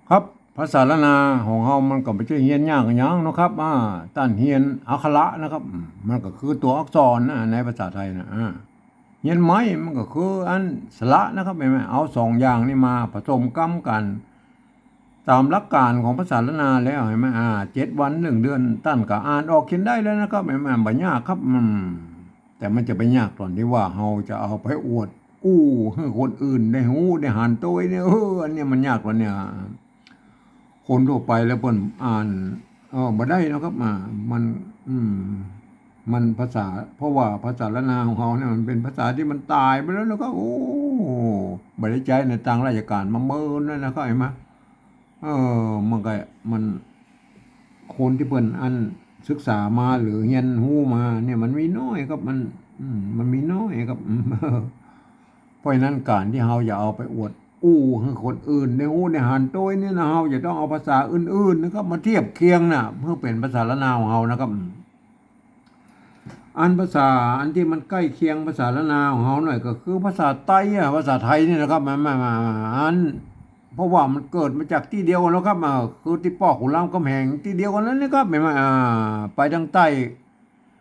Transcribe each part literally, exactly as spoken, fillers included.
ครับ ภาษาล้านนาของเฮามันก็บ่ใจ้เฮียนยากอะหยังเนาะครับ อ่า ต้านเฮียนอักขระนะครับ อืม มันก็คือตั๋วอักษรนะ ในภาษาไทยนะ อ่า เฮียนไหม มันก็คืออันสระนะครับ หันก่อ เอาสองอย่างนี้มาผสมกำกั๋น ต๋ามหลักก๋านของภาษาล้านนาแล้ว หันก่อ อ่า เจ็ดวันหนึ่งเดือน ต้านก็อ่านออกเขียนได้แล้วนะครับ หันก่อ บ่ยากครับ อืม แต่มันจะไปยากต๋อนตี้ว่าเฮาจะเอาไปอวดอู้หื้อคนอื่นได้ฮู้ได้หันโตยเนี่ย เออ อันเนี้ยมันยากต๋อนเนี้ย คนทั่วไปแล้วเปิ้นอ่าน เออ บ่ได้เนาะครับ อ่า มัน อืม มันภาษา เพราะว่าภาษาล้านนาของเฮาเนี่ยมันเป๋นภาษาตี้มันต๋ายไปแล้วนะครับ โอ้ บ่ได้ใจ๊ในตางราชก๋านมาเมินแล้วนะครับ หันก่อ เออ มันก็ มัน คนตี้เปิ้นอันศึกษามาหรือเฮียนฮู้มาเนี่ยมันมีน้อยครับ มัน อืม มันมีน้อยครับ อืม เพราะฉะนั้นก๋านตี้เฮาจะเอาไปอวดอู้หื้อคนอื่นได้ฮู้ได้หันโตยเนี่ยนะ เฮาจะต้องเอาภาษาอื่นๆ นะครับ มาเทียบเคียงนะ เพื่อเป๋นภาษาล้านนาของเฮานะครับ อันภาษาอันตี้มันใก้เคียงภาษาล้านนาของเฮาหน่อยก็คือภาษาใต้อะ ภาษาไทยนี่นะครับ มัน มัน มัน อัน เพราะว่ามันเกิดมาจากตี้เดียวกั๋นแล้วครับ อ่า คือตี้ป้อขุนรามคำแหงตี้เดียวกั๋นนั้นนะครับ หันก่อ อ่า ไปตางใต้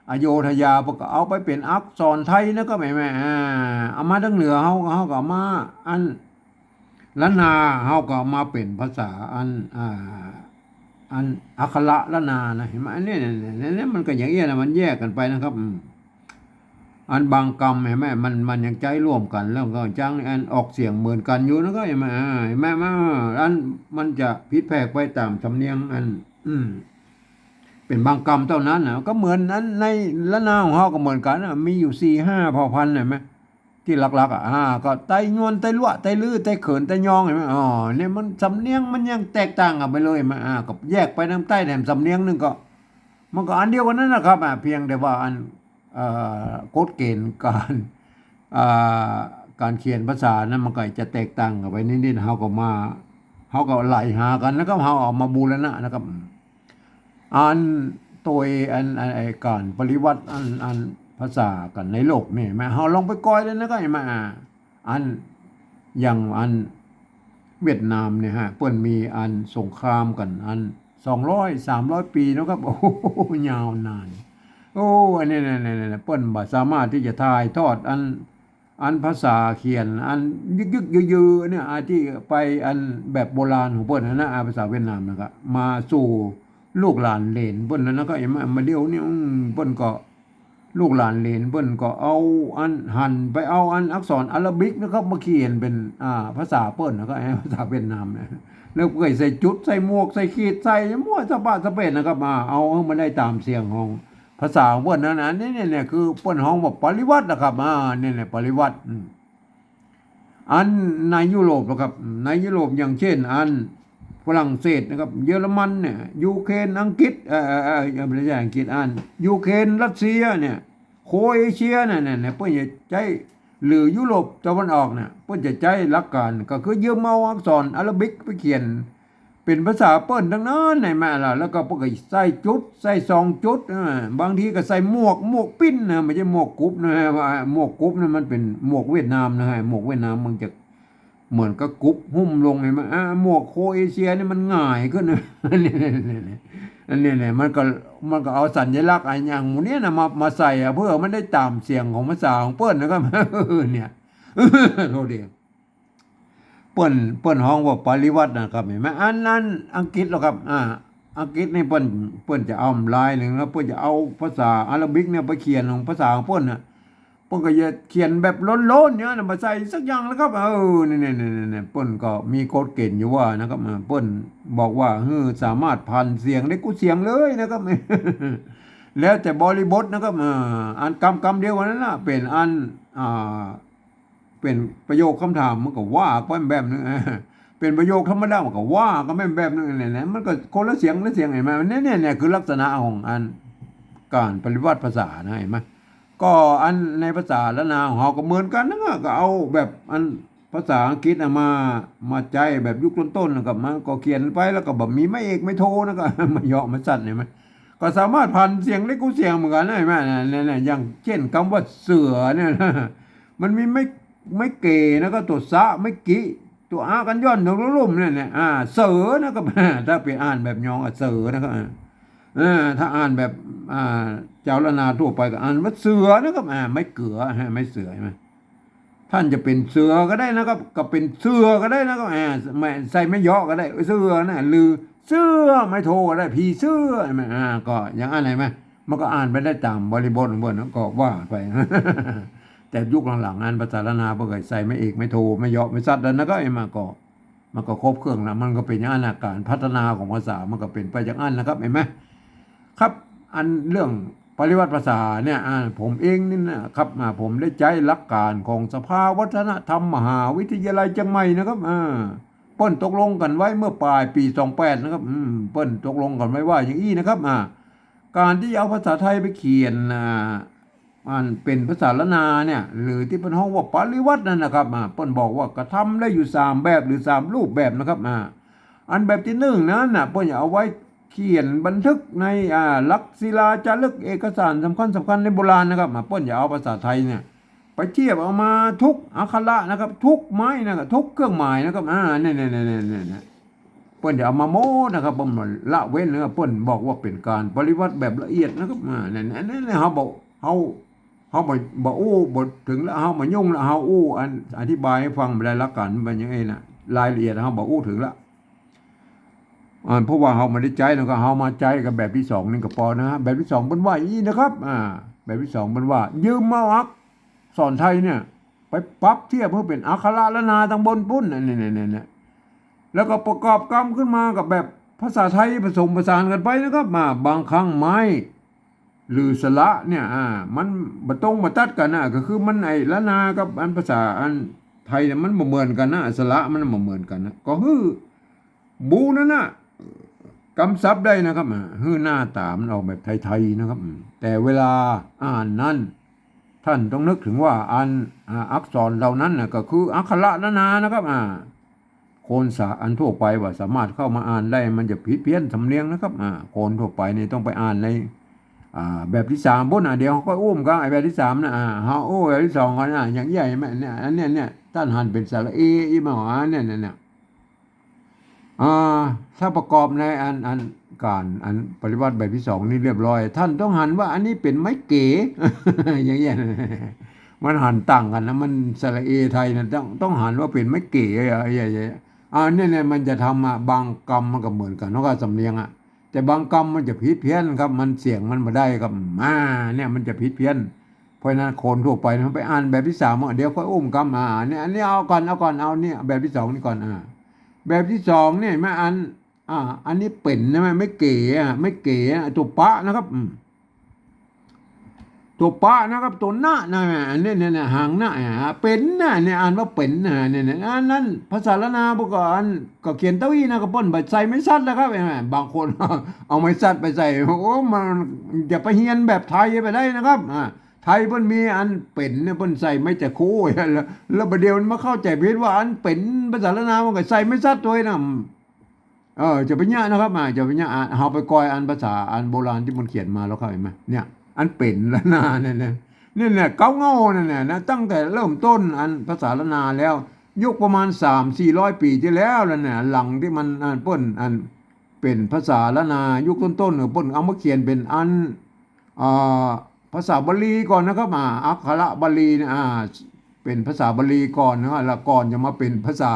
อโยธยา เปิ้นก็เอาไปเป๋นอักษรไทยนะครับ หันก่อ อ่า เอามาตางเหนือเฮา เฮาก็เอามา อัน ล้านนาเฮาก็เอามาเป๋นภาษาอัน อ่า อันอักขระล้านนานะ หันก่อ อันนี้เนี่ย เนี่ย เนี่ย มันก็อย่างเอี้ยนะ มันแยกกั๋นไปนะครับ อืม อันบางกำหันก่อ มัน มันยังใจ๊ร่วมกั๋น แล้วก็จั้งอันออกเสียงเหมือนกั๋นอยู่นะครับ หันก่อ อ่า หันก่อ อันมันจะผิดแผกไปต๋ามสำเนียงอัน อืม เป๋นบางกำเต้านั้นนะ ก็เหมือนอันในล้านนาของเฮาก็เหมือนกั๋นนะ มีอยู่สี่ห้าเผ่าพันธุ์ หันก่อ ตี้หลักๆ อ่ะ อ่า ก็ไตยวน ไตลัว ไตลื้อ ไตเขิน ไตยอง หันก่อ อ๋อ เนี่ยมันสำเนียงมันยังแตกต่างกั๋นไปเลย หันก่อ อ่า ก็แยกไปตางใต้แถมสำเนียงนึ่งก็ มันก็อันเดียวกั๋นนั้นนะครับ อ่า เพียงแต่ว่าอัน เอ่อ กฎเกณฑ์ก๋าน อ่า ก๋านเขียนภาษานั้นมันก็จะแตกต่างกั๋นไปนิดๆ เฮาก็มา เฮาก็ไล่หากั๋นนะครับ เฮาเอามาบูรณะนะครับ อันโตยอัน อัน ไอ้ก๋านปริวัติอัน อันภาษากั๋นในโลกนี่ หันก่อ เฮาลองไปกอยเลยนะครับ หันก่อ อ่า อัน อย่างอันเวียดนามเนี่ยฮะ เปิ้นมีอันสงครามกั๋นอันสองร้อย สามร้อยปี๋เนาะครับ โอ้โห ยาวนาน โอ้ อันนี้ เนี่ย เนี่ย เนี่ย เปิ้นบ่สามารถตี้จะถ่ายทอดอัน อันภาษาเขียนอันยึกๆ ยือๆ เนี่ย อันตี้ไปอันแบบโบราณของเปิ้นหั้นนะ อ่า ภาษาเวียดนามนะครับ มาสู่ลูกหลานเหลนเปิ้นแล้วนะครับ หันก่อ มาเดี๋ยวนี้ อืม เปิ้นก็ ลูกหลานเหลนเปิ้นก็เอาอันหันไปเอาอันอักษรอาราบิกนะครับ มาเขียนเป๋น อ่า ภาษาเปิ้นนะครับ ภาษาเวียดนามเนี่ย แล้วก็ใส่จุด ใส่หมวก ใส่ขีด ใส่มั่วสะปะสะเปะนะครับ อ่า เอาหื้อมันได้ต๋ามเสียงของภาษาของเปิ้นนั้นนะ อันนี้เนี่ย เนี่ยคือเปิ้นฮ้องว่าปริวัตินะครับ อ่า เนี่ย เนี่ย ปริวัติ อืม อันในยุโรปนะครับ ในยุโรปอย่างเช่น อันฝรั่งเศสนะครับ เยอรมันเนี่ย ยูเครน อังกฤษ เอ่อ เอ่อ เอ่อ ไม่ใช่อังกฤษ อันยูเครน รัสเซียเนี่ย โครเอเชียเนี่ย เนี่ย เนี่ย เปิ้นจะใจ๊ หรือยุโรปตะวันออกเนี่ย เปิ้นจะใจ๊หลักก๋านก็คือยืมเอาอักษรอาราบิกไปเขียน เป๋นภาษาเปิ้นตังนั้น หันก่อ แล้วก็เปิ้นก็ใส่จุด ใส่สองจุด เออ บางทีก็ใส่หมวก หมวกปิ้นนะ บ่ใจ้หมวกกุบนะ ว่าหมวกกุบนะมันเป๋นหมวกเวียดนามนะ หมวกเวียดนามมันจะเหมือนกับกุบหุ้มลง หันก่อ อ่า หมวกโครเอเชียนี่มันหงายขึ้นนะ อันนี้เนี่ย มันก็ มันก็เอาสัญลักษณ์อันอย่างหมู่เนี้ยนะมา มาใส่อะ เพื่อมันได้ต๋ามเสียงของภาษาของเปิ้นนะครับ เนี่ย โทษที เปิ้น เปิ้นฮ้องว่าปริวัตินะครับ หันก่อ อันนั้นอังกฤษแล้วครับ อ่า อังกฤษนี่เปิ้น เปิ้นจะเอาลายนึ่งนะ เปิ้นจะเอาภาษาอาราบิกเนี่ยไปเขียนของภาษาของเปิ้นน่ะ เปิ้นก็จะเขียนแบบโล้นๆ เนี่ยนะ บ่ใส่สักอย่างเลยครับ เออ เนี่ย เนี่ย เนี่ย เนี่ย เปิ้นก็มีกฎเกณฑ์อยู่ว่านะครับ เปิ้นบอกว่า หื้อสามารถผันเสียงได้กู้เสียงเลยนะครับ แล้วแต่บริบทนะครับ อ่า อันกำกำเดียวกั๋นนั้นน่ะ เป๋นอัน อ่า เป๋นประโยคคำถามมันก็ว่าไปแบบนึ่ง เป๋นประโยคธรรมดามันก็ว่าไปแบบนึ่ง เนี่ย เนี่ย มันก็คนละเสียงละเสียง หันก่อ เนี่ย เนี่ย เนี่ย คือลักษณะของอันก๋านปริวัติภาษานะ หันก่อ ก็อันในภาษาล้านนาของเฮาก็เหมือนกั๋นนะ ก็เอาแบบอันภาษาอังกฤษน่ะมา มาใจ๊แบบยุคต้นๆ นะครับ มันก็เขียนไปแล้วก็บ่มีไม้เอกไม้โทนะครับ มาเหยาะมาสั้น หันก่อ ก็สามารถผันเสียงได้กู้เสียงเหมือนกั๋นนะ หันก่อ เนี่ย เนี่ย อย่างเช่นกำว่าเสือเนี่ยนะ มันมีไม้ ไม้เก๋ แล้วก็ตั๋วสะ ไม้กิ ตั๋ว อ กัญญอน ตัวลุ่มๆ เนี่ย เนี่ย อ่า เสือนะครับ ถ้าไปอ่านแบบยอง อ่ะ เสือนะครับ อ่า เออ ถ้าอ่านแบบ อ่า จาวล้านนาทั่วไปก็อ่านว่าเสือนะครับ อ่า ไม้เกือ ฮะ ไม้เสือ ใช่ไหม ท่านจะเป๋นเสือก็ได้นะครับ ก็เป๋นเสือก็ได้นะครับ อ่า ไม่ ใส่ไม้เยาะก็ได้ เสือนะ หรือเสื้อไม้โทก็ได้ ผีเสื้อ ใช่ไหม อ่า ก็อย่างอั้น ใช่ไหม มันก็อ่านไปได้ต๋ามบริบทของเปิ้นนะ ก็ว่าไป แต่ยุคหลังๆ อันภาษาล้านนาเปิ้นก็ใส่ไม้เอก ไม้โท ไม้เยาะ ไม้สัตว์แล้วนะครับ ไอ้มาก็ มันก็ครบเครื่องแล้ว มันก็เป๋นอย่างอั้นนะ ก๋านพัฒนาของภาษามันก็เป๋นไปอย่างอั้นนะครับ หันก่อ ครับ อันเรื่องปริวัติภาษาเนี่ย อ่า ผมเองนี่นะครับ อ่า ผมได้ใจ๊หลักก๋านของสภาวัฒนธรรมมหาวิทยาลัยเจียงใหม่นะครับ อ่า เปิ้นตกลงกั๋นไว้เมื่อป๋ายปี๋สองแปดนะครับ อืม เปิ้นตกลงกั๋นไว้ว่าอย่างอี้นะครับ อ่า ก๋านตี้จะเอาภาษาไทยไปเขียน อ่า อันเป๋นภาษาล้านนาเนี่ย หรือตี้เปิ้นฮ้องว่าปริวัตินั่นนะครับ อ่า เปิ้นบอกว่ากระทำได้อยู่สามแบบหรือสามรูปแบบนะครับ อ่า อันแบบตี้นึ่งนั้นน่ะ เปิ้นจะเอาไว้เขียนบันทึกใน อ่า หลักศิลาจารึกเอกสารสำคัญๆ ในโบราณนะครับ อ่า เปิ้นจะเอาภาษาไทยเนี่ย ไปเทียบเอามาทุกอักขระนะครับ ทุกไม้นะครับ ทุกเครื่องหมายนะครับ อ่า เนี่ยๆๆๆๆ เปิ้นจะเอามาหมดนะครับ เปิ้นบ่ละเว้นนะครับ เปิ้นบอกว่าเป๋นก๋านปริวัติแบบละเอียดนะครับ อ่า เนี่ยๆๆ เฮาบ่ เฮา เฮาบ่ บ่อู้บ่เถิงละ เฮาบ่ยุ่งละ เฮาอู้อันอธิบายหื้อฟังบ่ได้ หลักก๋านมันเป๋นอย่างอี้นะ รายละเอียดเฮาบ่อู้เถิงละ อ่า เพราะว่าเฮาบ่ได้ใจ๊นะ ก็เฮามาใจ๊กับแบบตี้สองนี่ก็ปอนะฮะ แบบตี้สองเปิ้นว่าอี้นะครับ อ่า แบบตี้สองเปิ้นว่า ยืมเอาอักษรไทยเนี่ย ไปปรับเทียบหื้อเป๋นอักขระล้านนาตังบนปู๊น เนี่ยๆๆๆ แล้วก็ประกอบกำขึ้นมากับแบบภาษาไทยผสมผสานกั๋นไปนะครับ มาบางครั้งไม้ หรือสระเนี่ย อ่า มันบ่ตรงบ่ตัดกั๋นนะ ก็คือมันไอ้ล้านนากับอันภาษาอันไทยเนี่ยมันบ่เหมือนกั๋นนะ สระมันบ่เหมือนกั๋นนะ ก็หื้อบูนั้นนะ กำศัพท์ได้นะครับ อ่า หื้อหน้าต๋ามันออกแบบไทยๆ นะครับ อืม แต่เวลาอ่านนั้น ท่านต้องนึกเถิงว่าอัน อ่า อักษรเหล่านั้นน่ะ ก็คืออักขระล้านนานะครับ อ่า คนสา อันทั่วไปว่าสามารถเข้ามาอ่านได้ มันจะผิดเพี้ยนสำเนียงนะครับ อ่า คนทั่วไปนี่ต้องไปอ่านใน อ่า แบบตี้สามปู๊นน่ะ เดี๋ยวเฮาก็อู้กั๋น ไอ้แบบตี้สามน่ะ อ่า เฮาอู้แบบตี้สองก่อนน่ะ อย่างอี้ หันก่อ เนี่ย อันเนี้ย เนี่ย ต้านหันเป๋นสระเอ อี้บ่า เนี่ย เนี่ย เนี่ย อ่า ถ้าประกอบในอัน อันก๋าน อันปริวัติแบบตี้สองนี่เรียบร้อย ท่านต้องหันว่าอันนี้เป๋นไม้เก๋ อย่างเงี้ย มันหันต่างกั๋นนะ มันสระเอไทยนะ ต้อง ต้องหันว่าเป๋นไม้เก๋ อ่ะ อ่ะ อ่ะ เนี่ย เนี่ย มันจะทำ อ่ะ บางกำมันก็เหมือนกั๋น นอกจากสำเนียง อ่ะ แต่บางกำมันจะผิดเพี้ยนครับ มันเสียงมันบ่ได้ครับ อ่า เนี่ย มันจะผิดเพี้ยน เพราะฉะนั้นคนทั่วไปนะ ไปอ่านแบบตี้สาม อ่ะ เดี๋ยวค่อยอู้กั๋น อ่า เนี่ย อันนี้เอาก่อน เอาก่อน เอาเนี่ย แบบตี้สองนี่ก่อน อ่า แบบตี้สองเนี่ย มาอัน อ่า อันนี้เป๋นใช่ไหม ไม้เก๋ อ่ะ ไม้เก๋ อ่ะ ตั๋วปะนะครับ อืม ตั๋วปะนะครับ ตั๋วนะนะ อันนี้เนี่ย เนี่ย หางนะ อ่ะ เป๋นนะ เนี่ย อ่านว่าเป๋นนะ เนี่ย เนี่ย อันนั้นภาษาล้านนาเปิ้นก็อัน ก็เขียนเต้าอี้นะ ก็เปิ้นบ่ใส่ไม้สัตว์แล้วครับ หันก่อ บางคน เอาไม้สัตว์ไปใส่ โอ้ มันจะไปเฮียนแบบไทยไปได้นะครับ อ่า ไทยเปิ้นมีอันเป๋นเนี่ย เปิ้นใส่ไม้ตะโค้ แล้ว แล้วบ่าเดี่ยวมันมาเข้าใจ๋ผิดว่าอันเป๋นภาษาล้านนามันก็ใส่ไม้สัตว์ตวยนะ เออ จะไปเยียะนะครับ อ่า จะไปเยียะ อ่า เฮาไปกอยอันภาษาอันโบราณตี้มันเขียนมาแล้วครับ หันก่อ เนี่ย อันเป๋นล้านนาเนี่ย เนี่ย เนี่ย เนี่ย เก๊าเง่าเนี่ย เนี่ย นะ ตั้งแต่เริ่มต้นอันภาษาล้านนาแล้ว ยุคประมาณสามสี่ร้อยปี๋ตี้แล้วแล้วเนี่ย หลังตี้มัน อันเปิ้น อันเป๋นภาษาล้านนายุคต้นๆ เนี่ย เปิ้นเอามาเขียนเป๋นอัน อ่า ภาษาบาลีก่อนนะครับ อ่า อักขระบาลีเนี่ย อ่า เป๋นภาษาบาลีก่อนนะ แล้วก่อนจะมาเป๋นภาษา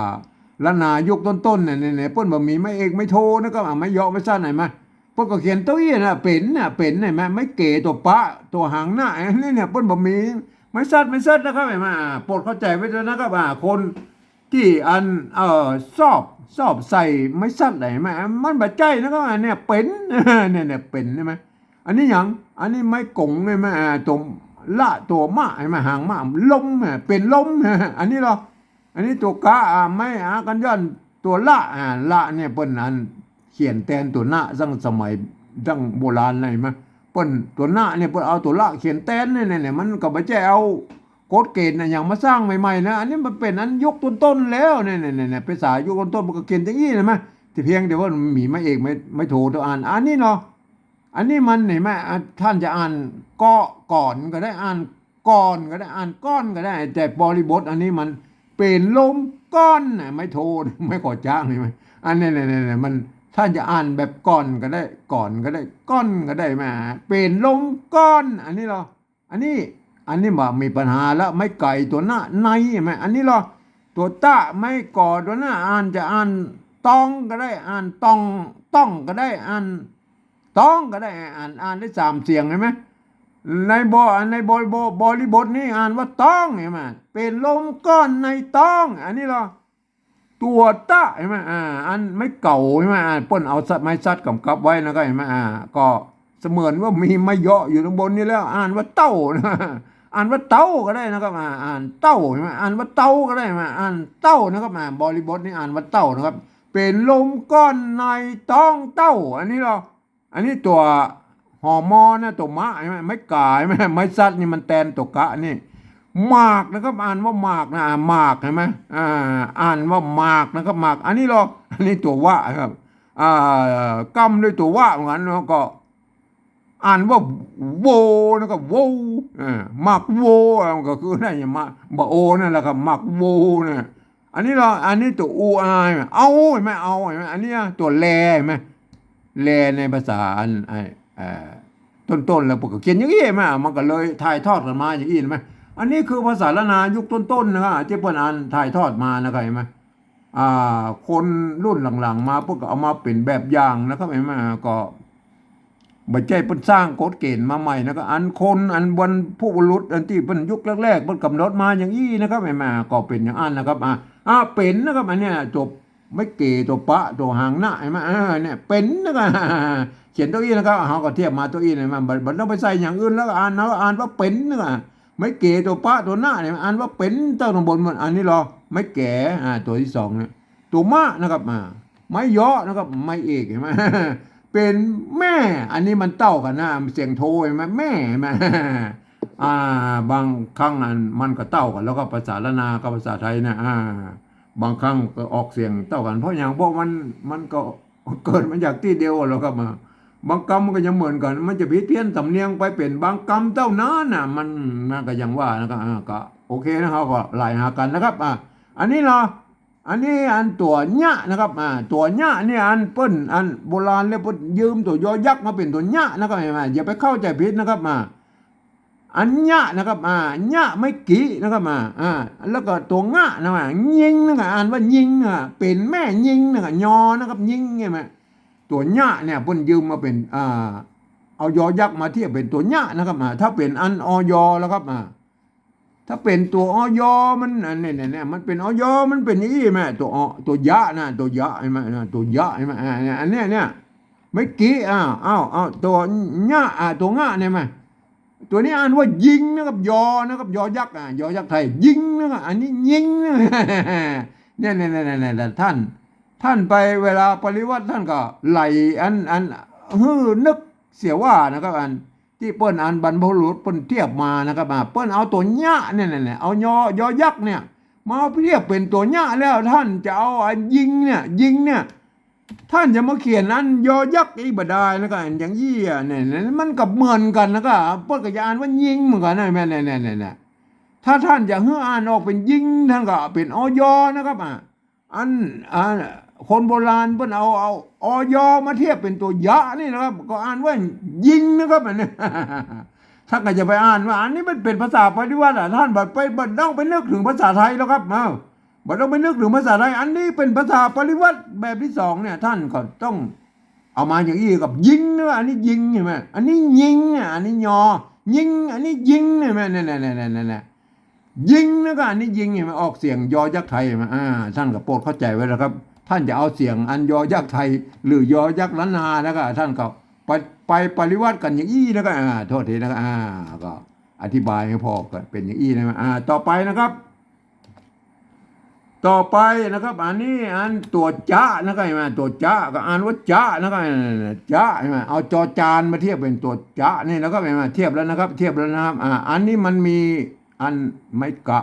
ล้านนายุคต้นๆ เนี่ย เนี่ย เนี่ย เปิ้นบ่มีไม้เอกไม้โทนะครับ อ่า ไม้เยาะไม้สั้นหันก่อ เปิ้นก็เขียนเต้าอี้นะ เป๋นนะ เป๋น หันก่อ ไม้เก๋ตั๋วปะ ตั๋วหางนะ อันนี้เนี่ย เปิ้นบ่มีไม้สัตว์ ไม้สัตว์นะครับ หันก่อ อ่า โปรดเข้าใจ๋ไว้ตวยนะครับ อ่า คนตี้อัน เอ่อ ชอบ ชอบใส่ไม้สัตว์หันก่อ มันบ่ใจ้นะครับ อันเนี้ยเป๋น เนี่ย เนี่ย เป๋นใช่ไหม อันนี้หยัง อันนี้ไม้ก๋งใช่ไหม อ่า ตั๋วละ ตั๋วมะ หันก่อ หางมะ ลม อ่ะ เป๋นลม อันนี้เหรอ อันนี้ตั๋วกะ อ่า ไม้ อ่า กัญญอน ตั๋วละ อ่า ละเนี่ยเปิ้นอันเขียนแตนตั๋วนะ ตั้งสมัย ตั้งโบราณเลยหันก่อ เปิ้นตั๋วนะเนี่ยเปิ้นเอาตั๋วละเขียนแตนเนี่ย เนี่ย เนี่ย มันก็บ่ใจ้เอากฎเกณฑ์อะหยังมาสร้างใหม่ๆ นะ อันนี้มันเป๋นอันยุคต้นๆ แล้ว เนี่ย เนี่ย เนี่ย เนี่ย ภาษายุคต้นๆ มันก็เขียนอย่างอี้นะ หันก่อ แต่เพียงแต่ว่ามันมีไม้เอก ไม้ ไม้โทตั๋วอัน อันนี้เนาะ อันนี้มันหันก่อ อ่ะ ท่านจะอ่านเกาะก่อนก็ได้ อ่านก่อนก็ได้ อ่านก้อนก็ได้ แต่บริบทอันนี้มันเป๋นลม ก้อนนะ ไม้โทนะ ไม้ก่อจ๊าง ใช่ไหม อันนี้เนี่ยเนี่ยเนี่ยมัน ท่านจะอ่านแบบก่อนก็ได้ ก่อนก็ได้ ก้อนก็ได้ มา เป๋นลมก้อน อันนี้ลอ อันนี้ อันนี้บ่มีปัญหาละ ไม้ไก่ตั๋วหน้า ใน ใช่ไหม อันนี้ลอ ตั๋วต๊ะ ไม้ก่อตั๋วหน้า อ่านจะอ่านต้องก็ได้ อ่านต้อง ต้องก็ได้ อ่านต้องก็ได้ อ่าน อ่านได้สามเสียง ใช่ไหม ในบ- ในบ- บ- บริบทนี้อ่านว่าต้อง ใช่ไหม เป๋นลมก้อนในต้อง อันนี้ลอ ตั๋วต๊ะ ใช่ไหม อ่า อันไม้เก๋า ใช่ไหม อ่า เปิ้นเอาไม้ซัดกำกับไว้นะ ก็ ใช่ไหม อ่า ก็เสมือนว่ามีไม้เยาะอยู่ข้างบนนี้แล้ว อ่านว่าเต้านะ อ่านว่าเต้าก็ได้นะครับ อ่า อ่านเต้า ใช่ไหม อ่านว่าเต้าก็ได้ ใช่ไหม อ่านเต้านะครับ อ่า บริบทนี้อ่านว่าเต้านะครับ เป๋นลมก้อนในต้องเต้า อันนี้ลอ อันนี้ตั๋วหอมอนะ ตั๋วมะ ใช่ไหม ไม้ก๋า ใช่ไหม ไม้ซัดนี่มันแตนตั๋วกะนี่ หมากนะครับ อ่านว่าหมากนะ อ่า หมาก ใช่ไหม อ่า อ่านว่าหมากนะครับ หมาก อันนี้ลอ อันนี้ตั๋ววะครับ อ่า กำด้วยตั๋ววะเหมือนกันเนาะ ก็อ่านว่าโวนะครับ โว เออ หมากโว อ่ะ ก็คือนั่นไง หมาก บ่โอนั่นแหละครับ หมากโวนะ อันนี้ลอ อันนี้ตั๋วอู อา ใช่ไหม เอา ใช่ไหม เอา ใช่ไหม อันนี้ตั๋วแล ใช่ไหม แลในภาษาอัน ไอ้ เอ่อ ต้นๆ แล้วเปิ้นก็เขียนอย่างอี้มา มันก็เลยถ่ายทอดกั๋นมาอย่างอี้ ใช่ไหม อันนี้คือภาษาล้านนายุคต้นๆ นะครับ ตี้เปิ้นอ่านถ่ายทอดมานะครับ ใช่ไหม อ่า คนรุ่นหลังๆ มาเปิ้นก็เอามาเป๋นแบบอย่างนะครับ ใช่ไหม ก็ บ่ใจ้เปิ้นสร้างกฎเกณฑ์มาใหม่นะ ก็อันคน อันบรรพบุรุษ อันตี้เปิ้นยุคแรกๆ เปิ้นกำหนดมาอย่างอี้นะครับ ใช่ไหม ก็เป๋นอย่างอั้นนะครับ อ่า อ่า เป๋นนะครับ อันเนี้ย ตั๋วไม้เก๋ ตั๋วปะ ตั๋วหางนะ ใช่ไหม เออ เนี่ย เป๋นนะครับ เขียนตั๋วอี้นะครับ เฮาก็เทียบมาตั๋วอี้นะ มันบ่ บ่ต้องไปใส่อย่างอื่นแล้ว อ่าน เฮาอ่านว่าเป๋นนะครับ ไม้เก๋ ตั๋วปะ ตั๋วหนะเนี่ย อ่านว่าเป๋น เต้าตังบนมัน อันนี้ลอ ไม้แก๋ อ่า ตั๋วตี้สองเนี่ย ตั๋วมะนะครับ อ่า ไม้เยาะนะครับ ไม้เอก ใช่ไหม เป๋นแม่ อันนี้มันเต้ากั๋นนะ เสียงโท ใช่ไหม แม่ ใช่ไหม อ่า บางครั้งอันมันก็เต้ากั๋น แล้วก็ภาษาล้านนากับภาษาไทยเนี่ย อ่า บางครั้งก็ออกเสียงเต้ากั๋น เพราะหยัง เพราะมัน มันก็เกิดมาจากตี้เดียวแล้วครับ อ่า บางกำมันก็ยังเหมือนกั๋น มันจะผิดเพี้ยนสำเนียงไปเป๋นบางกำเต้านั้นน่ะ มัน มันก็อย่างว่านะครับ อ่า ก็โอเคนะ เฮาก็ไล่หากั๋นนะครับ อ่า อันนี้ลอ อันนี้อันตั๋วเยียะนะครับ อ่า ตั๋วเยียะเนี่ยอันเปิ้น อันโบราณแล้วเปิ้นยืมตั๋วยอยักษ์มาเป๋นตั๋วเยียะนะครับ ใช่ไหม อย่าไปเข้าใจ๋ผิดนะครับ อ่า อันเยียะนะครับ อ่า เยียะไม้กี่นะครับ อ่า อ่า แล้วก็ตั๋วงะนะครับ ยิงนะครับ อ่านว่ายิงนะครับ เป๋นแม่ยิงนะครับ ยอนะครับ ยิง ใช่ไหม ตั๋วเยียะเนี่ยเปิ้นยืมมาเป๋น อ่า เอายอยักษ์มาเทียบเป๋นตั๋วเยียะนะครับ อ่า ถ้าเป๋นอัน อย. แล้วครับ อ่า ถ้าเป๋นตั๋ว อย. มัน อันเนี้ย เนี่ย เนี่ย มันเป๋น อย. มันเป๋นอย่างอี้แม่ ตั๋ว อ- ตั๋วยะนะ ตั๋วยะ ใช่ไหม อ่า ตั๋วยะ ใช่ไหม อ่า เนี่ย อันเนี้ย เนี่ย ไม้กี่ อ่า อ้าว อ้าว ตั๋วเยียะ อ่า ตั๋วงะเนี่ยแม่ ตั๋วนี้อ่านว่ายิงนะครับ ยอนะครับ ยอยักษ์ อ่า ยอยักษ์ไทย ยิงนะครับ อันนี้ยิงนะ เนี่ย เนี่ย เนี่ย เนี่ย เนี่ย ท่าน ท่านไปเวลาปริวรรต ท่านก็ไล่อัน อัน หื้อนึกเสียว่านะครับ อันตี้เปิ้นอันบรรพบุรุษเปิ้นเทียบมานะครับ อ่า เปิ้นเอาตั๋วเยียะเนี่ย เนี่ย เนี่ย เอายอ ยอยักษ์เนี่ย มาเทียบเป๋นตั๋วเยียะแล้ว ท่านจะเอาอันยิงเนี่ย ยิงเนี่ย ท่านจะมาเขียนอันยอยักษ์อี้บ่ดายนะ ก็อันอย่างอี้อะ เนี่ย เนี่ย มันก็เหมือนกั๋นนะ ก็เปิ้นก็จะอ่านว่ายิงเหมือนกั๋นนะ แม่น เนี่ย เนี่ย เนี่ย เนี่ย ถ้าท่านจะหื้ออ่านออกเป๋นยิง ท่านก็เป๋น อย. นะครับ อ่ะ อัน อ่า คนโบราณเปิ้นเอา เอา อย. มาเทียบเป๋นตั๋วยะนี่นะครับ ก็อ่านว่ายิงนะครับ อันนี้ ท่านก็จะไปอ่านว่า อันนี้มันเป๋นภาษาปริวรรตอะ ท่านบ่ไป บ่ต้องไปนึกเถิงภาษาไทยแล้วครับ เอ้า บ่ต้องไปนึกเถิงภาษาไทย อันนี้เป๋นภาษาปริวรรตแบบตี้สองเนี่ย ท่านก็ต้องเอามาอย่างอี้กับยิงนะ อันนี้ยิง ใช่ไหม อันนี้ยิงอ่ะ อันนี้ยอ ยิง อันนี้ยิง ใช่ไหม เนี่ย เนี่ย เนี่ย เนี่ย เนี่ย ยิงนะ ก็อันนี้ยิง ใช่ไหม ออกเสียงยอยักษ์ไทย ใช่ไหม อ่า ท่านก็โปรดเข้าใจ๋ไว้นะครับ ท่านจะเอาเสียงอันยอยักษ์ไทย หรือยอยักษ์ล้านนา แล้วก็ท่านก็ไป ไปปริวรรตกั๋นอย่างอี้ แล้วก็ อ่า โทษทีนะครับ อ่า ก็อธิบายหื้อผ่อกั๋นเป๋นอย่างอี้นะ อ่า ต่อไปนะครับ ต่อไปนะครับ อันนี้อันตั๋วจะนะครับ ใช่ไหม ตั๋วจะก็อ่านว่าจะนะครับ จะ ใช่ไหม เอาจอจานมาเทียบเป๋นตั๋วจะนี่นะครับ ใช่ไหม เทียบแล้วนะครับ เทียบแล้วนะครับ อ่า อันนี้มันมีอันไม้กะ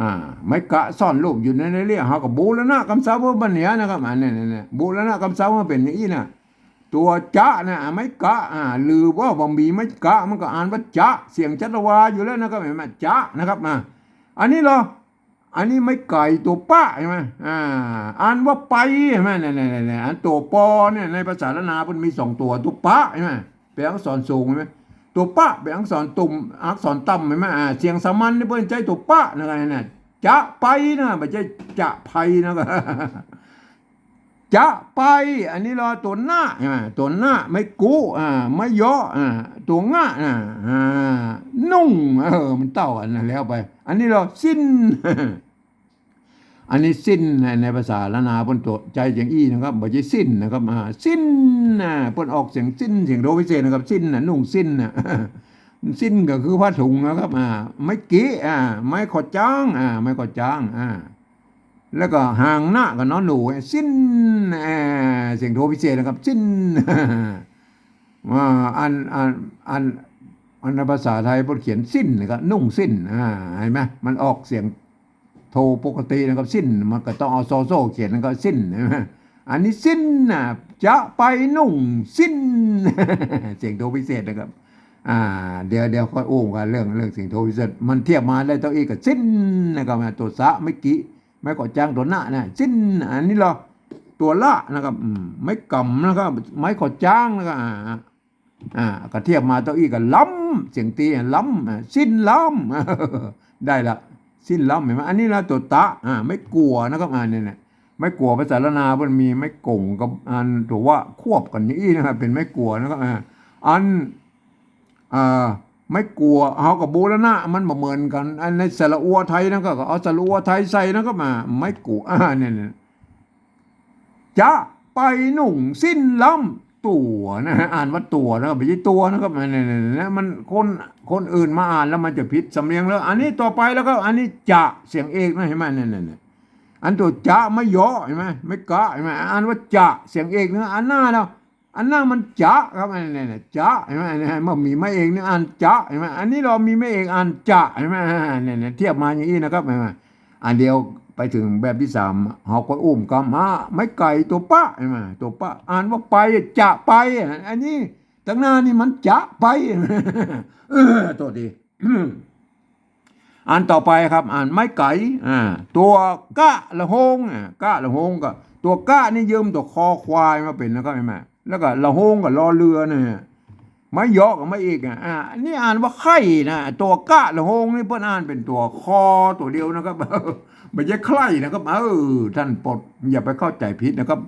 อ่า ไม้กะซ่อนรูปอยู่ใน ในเรื่อง เฮาก็บูรณะกำเซาเปิ้นเหียนะครับ อันนี้ เนี่ย เนี่ย บูรณะกำเซามันเป๋นอย่างอี้นะ ตั๋วจะนะ อ่า ไม้กะ อ่า หรือว่าบ่มีไม้กะ มันก็อ่านว่าจะ เสียงชัดวาอยู่แล้วนะครับ ใช่ไหม จะนะครับ อ่า อันนี้ลอ อันนี้ไม้ไก่ตั๋วปะใช่ไหม อ่า อ่านว่าไปใช่ไหม เนี่ย เนี่ย เนี่ย เนี่ย อันตั๋วปอเนี่ย ในภาษาล้านนามันมีสองตั๋ว ตั๋วปะใช่ไหม เป็นอักษรสูงใช่ไหม ตั๋วปะเป็นอักษรต่ำ อักษรต่ำใช่ไหม อ่า เสียงสามัญนี่เปิ้นใจ๊ตั๋วปะนะครับ เนี่ย จะไปนะ บ่ใจ้จะไปนะครับ จะไป อันนี้ลอตั๋วหน้าใช่ไหม ตั๋วหน้า ไม้กุ อ่า ไม้ยอ อ่า ตั๋วงะ อ่า อ่า นุ่ง เออ มันเต้ากั๋นนะ แล้วไป อันนี้ลอสิ้น อันนี้สิ้นใน ในภาษาล้านนาเปิ้นตั๋วใจ๊เสียงอี้นะครับ บ่ใจ้สิ้นนะครับ อ่า สิ้น อ่า เปิ้นออกเสียงสิ้น เสียงโทพิเศษนะครับ สิ้นน่ะ นุ่งสิ้นน่ะ สิ้นก็คือผ้าถุงนะครับ อ่า ไม้กิ อ่า ไม้ขอจ้าง อ่า ไม้ขอจ้าง อ่า แล้วก็หางนะกับนอหนู สิ้น อ่า เสียงโทพิเศษนะครับ สิ้น อ่า อัน อัน อัน อันในภาษาไทยเปิ้นเขียนสิ้นนะครับ นุ่งสิ้น อ่า หันก่อ มันออกเสียงโทปกตินะครับ สิ้น มันก็ต้องเอาซอโซ่เขียนนะครับ สิ้น หันก่อ อันนี้สิ้นน่ะ จะไปนุ่งสิ้น เสียงโทพิเศษนะครับ อ่า เดี๋ยว เดี๋ยวค่อยอู้กั๋นเรื่อง เรื่องเสียงโทพิเศษ มันเทียบมาได้เต้าอี้กับสิ้นนะครับ ตั๋วสะ ไม้กิ ไม้ขอจ้าง ตั๋วหน้านะ สิ้น อันนี้ลอตั๋วละนะครับ อืม ไม้ก๋ำนะครับ ไม้ขอจ้างนะครับ อ่า อ่า ก็เทียบมาเต้าอี้กับล้ำ เสียงตี้ ล้ำ อ่า สิ้นล้ำ ได้ละ สิ้นล้ำ หันก่อ อันนี้ลอตั๋วตะ อ่า ไม้กั๋วนะครับ อ่า เนี่ย เนี่ย ไม้กั๋วภาษาล้านนามันมีไม้ก๋งกับอันตั๋ววะควบกั๋นอย่างอี้นะครับ เป๋นไม้กั๋วนะครับ อ่า อัน อ่า ไม้กั๋ว เฮาก็บูรณะ มันบ่เหมือนกั๋น อันในสระอัวไทยนะ ก็ ก็เอาสระอัวไทยใส่นะครับ อ่า ไม้กั๋ว อ่า เนี่ย เนี่ย จะไปนุ่งสิ้นล้ำตั๋วนะ อ่านว่าตั๋วนะครับ บ่ใจ้ตั๋วนะครับ เนี่ย เนี่ย เนี่ย มันคน คนอื่นมาอ่านแล้วมันจะผิดสำเนียงแล้ว อันนี้ต่อไปแล้วครับ อันนี้จะ เสียงเอกนะ หันก่อ เนี่ย เนี่ย เนี่ย อันตั๋วจะ ไม้ยอ หันก่อ ไม้กะ หันก่อ อ่านว่าจะ เสียงเอกนะ อันหน้าเนาะ อันหน้ามันจะครับ อันนี้เนี่ย จะ หันก่อ อันนี้มันมีไม้เอกนี่อ่านจะ หันก่อ อันนี้ลอมีไม้เอกอ่านจะ หันก่อ อ่า เนี่ย เนี่ย เทียบมาอย่างอี้นะครับ หันก่อ อันเดียวไปเถิงแบบตี้สาม เฮาก็อู้กำ อ่า ไม้ไก่ตั๋วปะ หันก่อ ตั๋วปะ อ่านว่าไป จะไป อันนี้ตังหน้านี่มันจะไป เออ โต้ษที อันต่อไปครับ อ่านไม้ไก๋ อ่า ตั๋วกะละโฮง อ่า กะละโฮงก็ ตั๋วกะนี่ยืมตั๋วคอควายมาเป๋นนะครับ หันก่อ แล้วก็ละโฮงก็รอเรือเนี่ย ไม้ยอกับไม้เอก อ่ะ อ่า อันนี้อ่านว่าไข้นะ ตั๋วกะละโฮงนี่เปิ้นอ่านเป๋นตั๋วคอตั๋วเดียวนะครับ บ่ใจ้ไข้นะครับ เออ ต้านปด อย่าไปเข้าใจ๋ผิดนะครับ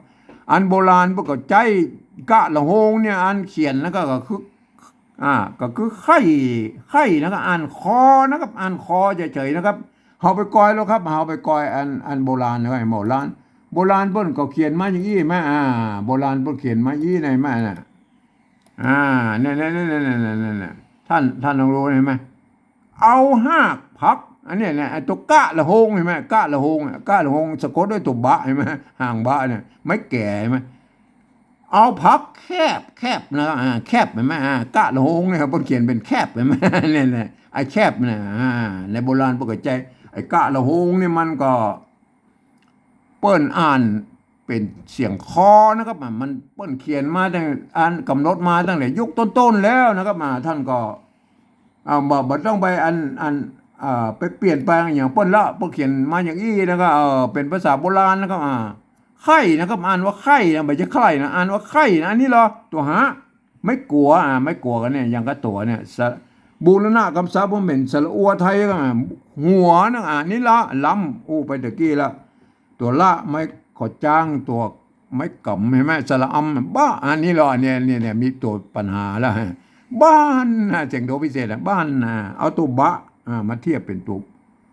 อันโบราณเปิ้นก็ใจ๊กะละโฮงเนี่ย อันเขียนแล้วก็ ก็คือ อ่า ก็คือไข้ ไข้นะครับ อ่านคอนะครับ อ่านคอเฉยๆนะครับ เฮาไปกอยแล้วครับ เฮาไปกอยอัน อันโบราณนะครับ โบราณ โบราณเปิ้นก็เขียนมาอย่างอี้แม่ อ่า โบราณเปิ้นเขียนมาอี้ในแม่น่ะ อ่า เนี่ย เนี่ย ท่าน ท่านลองดูหันก่อ เอาฮากผัก อันเนี้ย เนี่ย ไอ้ตั๋วกะละโฮงหันก่อ กะละโฮงอ่ะ กะละโฮงสะกดด้วยตั๋วบะหันก่อ หางบะเนี่ย ไม้แก๋หันก่อ เอาผักแคบ แคบนะ อ่า แคบหันก่อ อ่า กะละโฮงเนี่ย เปิ้นเขียนเป๋นแคบหันก่อ เนี่ย เนี่ย ไอ้แคบเนี่ย อ่า ในโบราณเปิ้นก็ใจ๊ ไอ้กะละโฮงเนี่ยมันก็ เปิ้นอ่านเป๋นเสียงคอนะครับ อ่า มันเปิ้นเขียนมาตั้ง อ่านกำหนดมาตั้งแต่ยุคต้นๆแล้วนะครับ อ่า ท่านก็ อ่า บ่ บ่ต้องไปอัน อัน อ่า ไปเปลี่ยนแปลงอะหยังเปิ้นละ เปิ้นเขียนมาอย่างอี้นะครับ เออ เป๋นภาษาโบราณนะครับ อ่า ไข้นะครับ อ่านว่าไข้นะ บ่ใจ้ใคร่นะ อ่านว่าไข้นะ อันนี้ลอตั๋วหะ ไม้กั๋ว อ่า ไม้กั๋วกั๋นเนี่ย อย่างกับตั๋วเนี่ย สะ บูรณะกำศัพท์มันเป๋นสระอัวไทยก็ อ่า หัวนะ อ่า นี่ละ ล้ำ อู้ไปตะกี้ละ ตั๋วละ ไม้ขอจ้าง ตั๋วไม้ก๋ำ หันก่อ สระอำ บ้า อันนี้ลอ เนี่ย เนี่ย เนี่ย มีตั๋วปัญหาแล้ว บ้านนะ เสียงโทพิเศษนะ บ้านนะ เอาตั๋วบะ อ่า มาเทียบเป๋นตั๋ว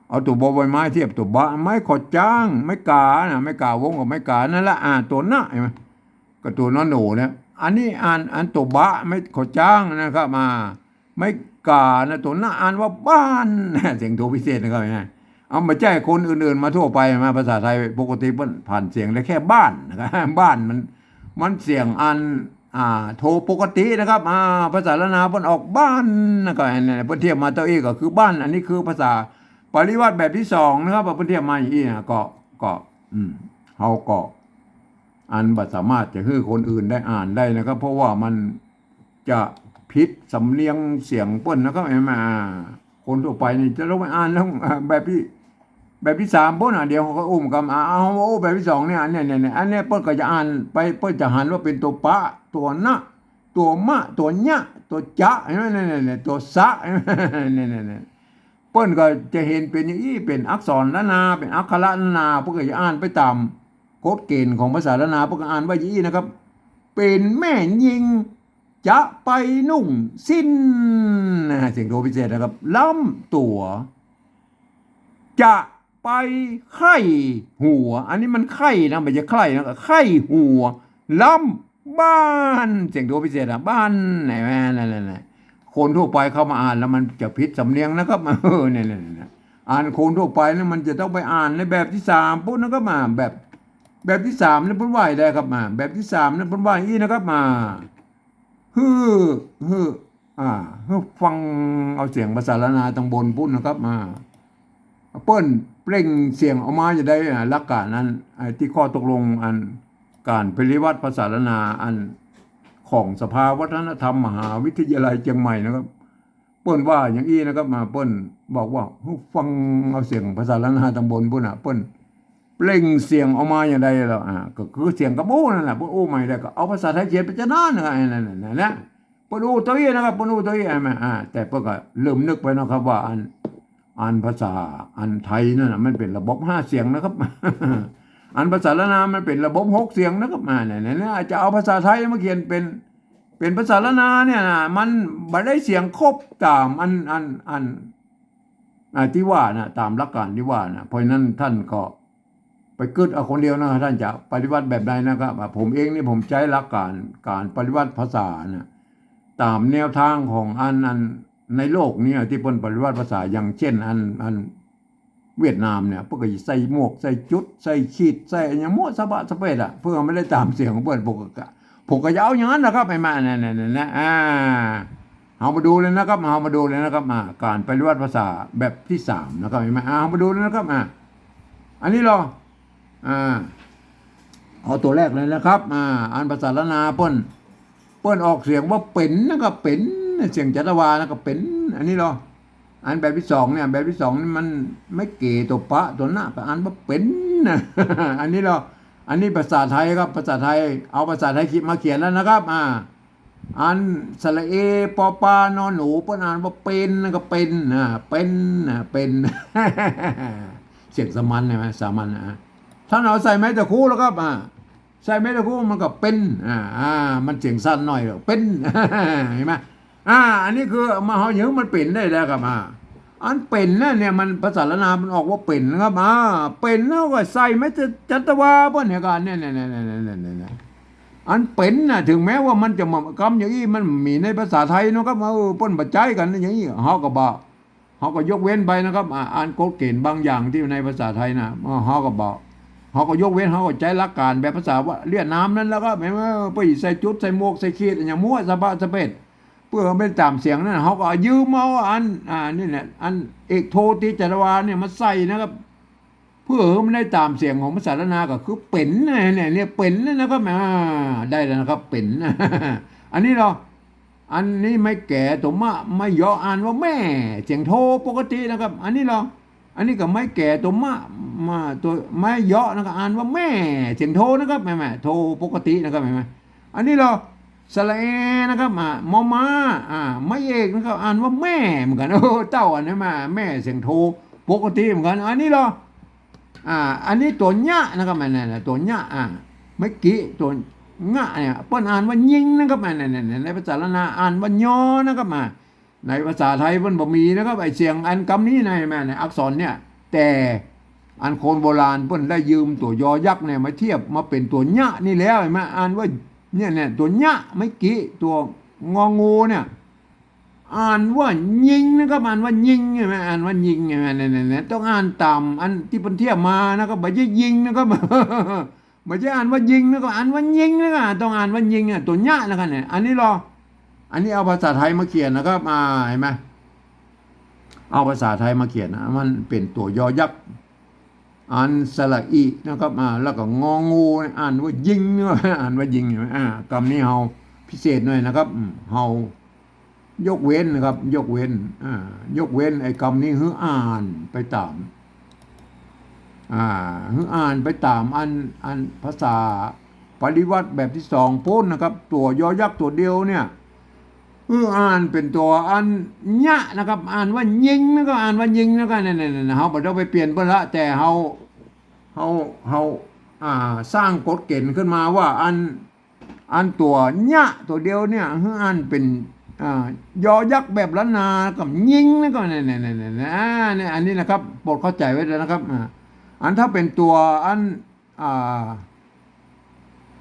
เอาตั๋วบอใบไม้เทียบตั๋วบะ ไม้ขอจ้าง ไม้ก๋านะ ไม้ก๋าวงกับไม้ก๋านั่นละ อ่า ตั๋วหน้าหันก่อ กับตั๋วนอหนูเนี่ย อันนี้อ่าน อันตั๋วบะ ไม้ขอจ้างนะครับ อ่า ไม้ก๋านะ ตั๋วหน้าอ่านว่าบ้าน เสียงโทพิเศษนะครับ หันก่อ เอาบ่ใจ้คนอื่นๆมาทั่วไป มาภาษาไทยปกติเปิ้นผ่านเสียงได้แค่บ้านนะครับ บ้านมัน มันเสียงอัน อ่า โทปกตินะครับ อ่า ภาษาล้านนาเปิ้นออกบ้านนะครับ อันนี้เปิ้นเทียบมาเต้าอี้ก็คือบ้าน อันนี้คือภาษาปริวรรตแบบตี้สองนะครับ เปิ้นเทียบมาอย่างอี้นะ ก็ ก็ อืม เฮาก็ อันบ่สามารถจะหื้อคนอื่นได้อ่านได้นะครับ เพราะว่ามันจะผิดสำเนียงเสียงเปิ้นนะครับ หันก่อ คนทั่วไปนี่จะต้องไปอ่านแล้ว อ่า แบบตี้ แบบตี้สามปุ้นน่ะ เดี๋ยวเฮาก็อู้กำ อ่า เอา เอาแบบตี้สองเนี่ย อันเนี้ย เนี่ย เนี่ย อันเนี้ยเปิ้นก็จะอ่านไป เปิ้นจะหันว่าเป๋นตั๋วปะ ตั๋วนะ ตั๋วมะ ตั๋วยะ ตั๋วจะ เห็นไหม เนี่ย เนี่ย เนี่ย ตั๋วสะ เนี่ย เนี่ย เนี่ย เปิ้นก็จะหันเป๋นอย่างอี้ เป๋นอักษรล้านนา เป๋นอักขระล้านนา เปิ้นก็จะอ่านไปต๋ามกฎเกณฑ์ของภาษาล้านนา เปิ้นก็อ่านว่าอย่างอี้นะครับ เป๋นแม่ญิง จะไปนุ่งสิ้น นะ เสียงโทพิเศษนะครับ ล้ำตั๋ว จะไปใค่หัว อันนี้มันใค่นะ บ่ใจ้ใคร่นะ ใค่หัว ล้ำบ้าน เสียงโทพิเศษอะ บ้าน ไหนแม่ นั่นแหละ คนทั่วไปเข้ามาอ่านแล้วมันจะผิดสำเนียงนะครับ เออ เนี่ย เนี่ย เนี่ย อ่านคนทั่วไปนะ มันจะต้องไปอ่านในแบบตี้สามปุ้นนะครับ อ่า แบบ แบบตี้สามเนี่ยเปิ้นว่าได้ครับ อ่า แบบตี้สามเนี่ยเปิ้นว่าอี้นะครับ อ่า หื้อ หื้อ อ่า หื้อฟังเอาเสียงภาษาล้านนาตังบนปุ้นนะครับ อ่า เปิ้นเปล่งเสียงออกมาจะได้ อ่า หลักการนั้น ไอ้ตี้ข้อตกลงอันก๋านปฏิวัติภาษาล้านนาอันของสภาวัฒนธรรมมหาวิทยาลัยเจียงใหม่นะครับ เปิ้นว่าอย่างอี้นะครับ อ่า เปิ้นบอกว่า หื้อฟังเอาเสียงภาษาล้านนาตังบนปุ้นน่ะ เปิ้นเปล่งเสียงออกมาอย่างใดแล้ว อ่า ก็คือเสียงกำอู้นั่นแหละ เปิ้นอู้ใหม่ได้ก็เอาภาษาไทยเขียนไปจะนั้นนะ ไอ้นั่นน่ะนะ เปิ้นอู้ตวยอี้นะครับ เปิ้นอู้ตวยอี้ อ่า อ่า แต่เปิ้นก็ลืมนึกไปนะครับว่าอัน อันภาษา อันไทยนั่นน่ะมันเป๋นระบบห้าเสียงนะครับ อันภาษาล้านนามันเป๋นระบบหกเสียงนะครับ อ่า เนี่ย เนี่ย เนี่ย จะเอาภาษาไทยมาเขียนเป๋น เป๋นภาษาล้านนาเนี่ยนะ มันบ่ได้เสียงครบต๋ามอัน อัน อัน อ่า ตี้ว่านะ ต๋ามหลักการตี้ว่านะ เพราะฉะนั้นต้านก็ไปกึ๊ดเอาคนเดียวนะ ต้านจะปฏิวัติแบบใดนะครับ อ่า ผมเองนี่ผมใจ๊หลักการก๋านปฏิวัติภาษานะ ต๋ามแนวตางของอัน อันในโลกเนี่ยตี้เปิ้นปฏิวัติภาษา อย่างเจ้นอัน อันเวียดนามเนี่ย เปิ้นก็ใส่หมวก ใส่จุด ใส่ขีด ใส่อะหยังมั่วสะบะสะเปดอะ เปื้อหื้อมันได้ต๋ามเสียงของเปิ้น ผมก็ ผมก็จะเอาอย่างนั้นนะครับ ไอ้มา เนี่ย เนี่ย เนี่ย เนี่ย อ่า เฮามาดูเลยนะครับ เฮามาดูเลยนะครับ อ่า ก๋านปฏิวัติภาษาแบบตี้สามนะครับ เห็นไหม อ่า เฮามาดูเลยนะครับ อ่า อันนี้ลอ อ่า เอาตั๋วแรกเลยนะครับ อ่า อันภาษาล้านนาเปิ้น เปิ้นออกเสียงว่าเป๋นนะครับ เป๋น เสียงจัตวานะครับ เป๋น อันนี้ลอ อันแบบตี้สองเนี่ย แบบตี้สองนี่มันไม้เก๋ตั๋วปะตั๋วนะ ไปอ่านว่าเป๋นนะ อันนี้ลอ อันนี้ภาษาไทยครับ ภาษาไทย เอาภาษาไทยมาเขียนแล้วนะครับ อ่า อันสระเอ ปอปา นอหนู เปิ้นอ่านว่าเป๋นนะครับ เป๋น อ่า เป๋น อ่า เป๋น เสียงสามัญใช่ไหม สามัญนะ ต้านเอาใส่ไม้ตะคู่แล้วครับ อ่า ใส่ไม้ตะคู่มันก็เป๋น อ่า อ่า มันเสียงสั้นหน่อย เป๋น เห็นไหม อ่า อันนี้คือมาเฮาหื้อมันเป๋นได้แล้วครับ อ่า อันเป๋นนั่นเนี่ยมันภาษาล้านนามันออกว่าเป๋นนะครับ อ่า เป๋นเฮาก็ใส่ไม้จัตวาเปิ้นเนี่ยก็เนี่ย เนี่ย เนี่ย เนี่ย เนี่ย เนี่ย อันเป๋นน่ะ ถึงแม้ว่ามันจะมากำอย่างอี้ มันมีในภาษาไทยเนาะครับ เออ เปิ้นบ่ใจ๊กั๋นอย่างอี้ เฮาก็บ่ เฮาก็ยกเว้นไปนะครับ อ่า อันกฎเกณฑ์บางอย่างตี้อยู่ในภาษาไทยนะ เออ เฮาก็บ่ เฮาก็ยกเว้น เฮาก็ใจ๊หลักการแบบภาษาเวียดนามนั่นแหละครับ เห็นไหม เปิ้นใส่จุด ใส่หมวก ใส่ขีด อะหยังมั่วสะบะสะเปด เปื้อหื้อมันได้ต๋ามเสียงนั่น เฮาก็เอายืมเอาอัน อ่า นี่แหละ อันเอกโทติจัตวาเนี่ยมาใส่นะครับ เปื้อหื้อมันได้ต๋ามเสียงของภาษาล้านนาก็คือเป๋นนะ เนี่ย เนี่ย เป๋นนะครับ อ่า ได้แล้วนะครับ เป๋น อันนี้ลอ อันนี้ไม้แก๋ตั๋วมะ ไม้ยออ่านว่าแม่ เสียงโทปกตินะครับ อันนี้ลอ อันนี้ก็ไม้แก๋ตั๋วมะ มาตั๋ว ไม้ยอนะครับ อ่านว่าแม่ เสียงโทนะครับ แม่ แม่ โทปกตินะครับ เห็นไหม อันนี้ลอ สระเอนะครับ อ่า มอม้า อ่า ไม้เอกนะครับ อ่านว่าแม่เหมือนกั๋น โอ้ เต้าอันนี้มา แม่ เสียงโทปกติเหมือนกั๋น อันนี้ลอ อ่า อันนี้ตั๋วยะนะครับ อันนั้นน่ะ ตั๋วยะ อ่า เมื่อกี้ตั๋วยะเนี่ย เปิ้นอ่านว่ายิงนะครับ อันนั้นน่ะ ในภาษาล้านนาอ่านว่ายอนะครับ อ่า ในภาษาไทยเปิ้นบ่มีนะครับ ไอ้เสียงอันกำนี้นะ เห็นไหม ในอักษรเนี่ย แต่อันคนโบราณเปิ้นได้ยืมตั๋วยอยักษ์เนี่ยมาเทียบมาเป๋นตั๋วยะนี่แล้ว เห็นไหม อ่านว่าเนี่ย เนี่ย ตั๋วยะ เมื่อกี้ตั๋วงองูเนี่ย อ่านว่ายิงนะครับ อ่านว่ายิง เห็นไหม อ่านว่ายิง เห็นไหม เนี่ย เนี่ย เนี่ย ต้องอ่านต๋ามอันตี้เปิ้นเทียบมานะครับ บ่ใจ้ยิงนะครับ บ่ใจ้อ่านว่ายิงนะครับ อ่านว่ายิงนะครับ ต้องอ่านว่ายิงอ่ะ ตั๋วยะนะครับเนี่ย อันนี้ลอ อันนี้เอาภาษาไทยมาเขียนนะครับ อ่า เห็นไหม เอาภาษาไทยมาเขียนนะ มันเป๋นตั๋วยอยักษ์ อันสระอินะครับ อ่า แล้วก็งองู อ่านว่ายิง อ่านว่ายิง เห็นไหม อ่า กำนี้เฮาพิเศษหน่อยนะครับ อืม เฮายกเว้นนะครับ ยกเว้น อ่า ยกเว้นไอ้กำนี้หื้ออ่านไปต๋าม อ่า หื้ออ่านไปต๋ามอัน อันภาษาปริวรรตแบบตี้สองปู๊นนะครับ ตั๋วยอยักษ์ตั๋วเดียวเนี่ย หื้ออ่านเป๋นตั๋วอันยะนะครับ อ่านว่ายิงนะครับ อ่านว่ายิงนะครับ เนี่ยๆๆ เฮาบ่ต้องไปเปลี่ยนเปิ้นละ แต่เฮา เฮา เฮา อ่า สร้างกฎเกณฑ์ขึ้นมาว่าอัน อันตั๋วยะตั๋วเดียวเนี่ย หื้ออ่านเป๋น อ่า ยอยักษ์แบบล้านนากับยิงนะครับ เนี่ยๆๆๆ อ่า เนี่ย อันนี้นะครับ โปรดเข้าใจ๋ไว้เลยนะครับ อ่า อันถ้าเป๋นตั๋วอัน อ่า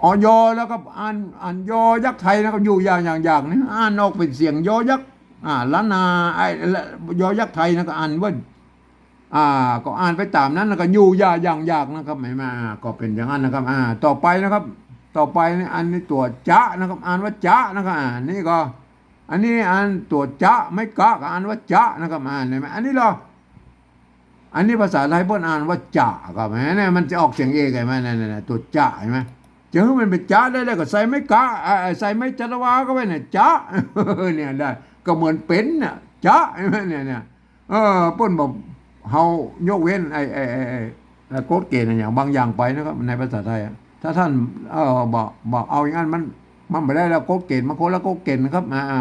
อ ยอ แล้วก็อ่าน อ่านยอยักษ์ไทยนะครับ อยู่อย่างๆๆ นี่ อ่านออกเป๋นเสียงยอยักษ์ อ่า ล้านนา ไอ้ ยอยักษ์ไทยนะ ก็อ่านว่า อ่า ก็อ่านไปต๋ามนั้น แล้วก็อยู่อย่างๆ นะครับ แหม อ่า ก็เป๋นอย่างนั้นนะครับ อ่า ต่อไปนะครับ ต่อไปนี่ อันนี้ตั๋วจะนะครับ อ่านว่าจะนะครับ อ่า นี่ก็ อันนี้อันตั๋วจะไม้กะก็อ่านว่าจะนะครับ อ่า เห็นไหม อันนี้ลอ อันนี้ภาษาไทยเปิ้นอ่านว่าจะครับ แหม เนี่ยมันจะออกเสียงเอก เห็นไหม เนี่ยๆๆ ตั๋วจะ เห็นไหม จะหื้อมันเป๋นจะได้แล้วก็ใส่ไม้กะ อ่า ใส่ไม้จัตวาเข้าไปเนี่ย จะ เนี่ยได้ ก็เหมือนเป๋นน่ะ จะ เห็นไหม เนี่ยๆ เออ เปิ้นบ่ เฮายกเว้นไอ้ ไอ้ ไอ้ ไอ้ ไอ้กฎเกณฑ์อะหยังบางอย่างไปนะครับ ในภาษาไทยอะ ถ้าต้าน เอ่อ บ่ บ่เอาอย่างนั้น มัน มันบ่ได้แล้ว กฎเกณฑ์มันคนละกฎเกณฑ์นะครับ อ่า อ่า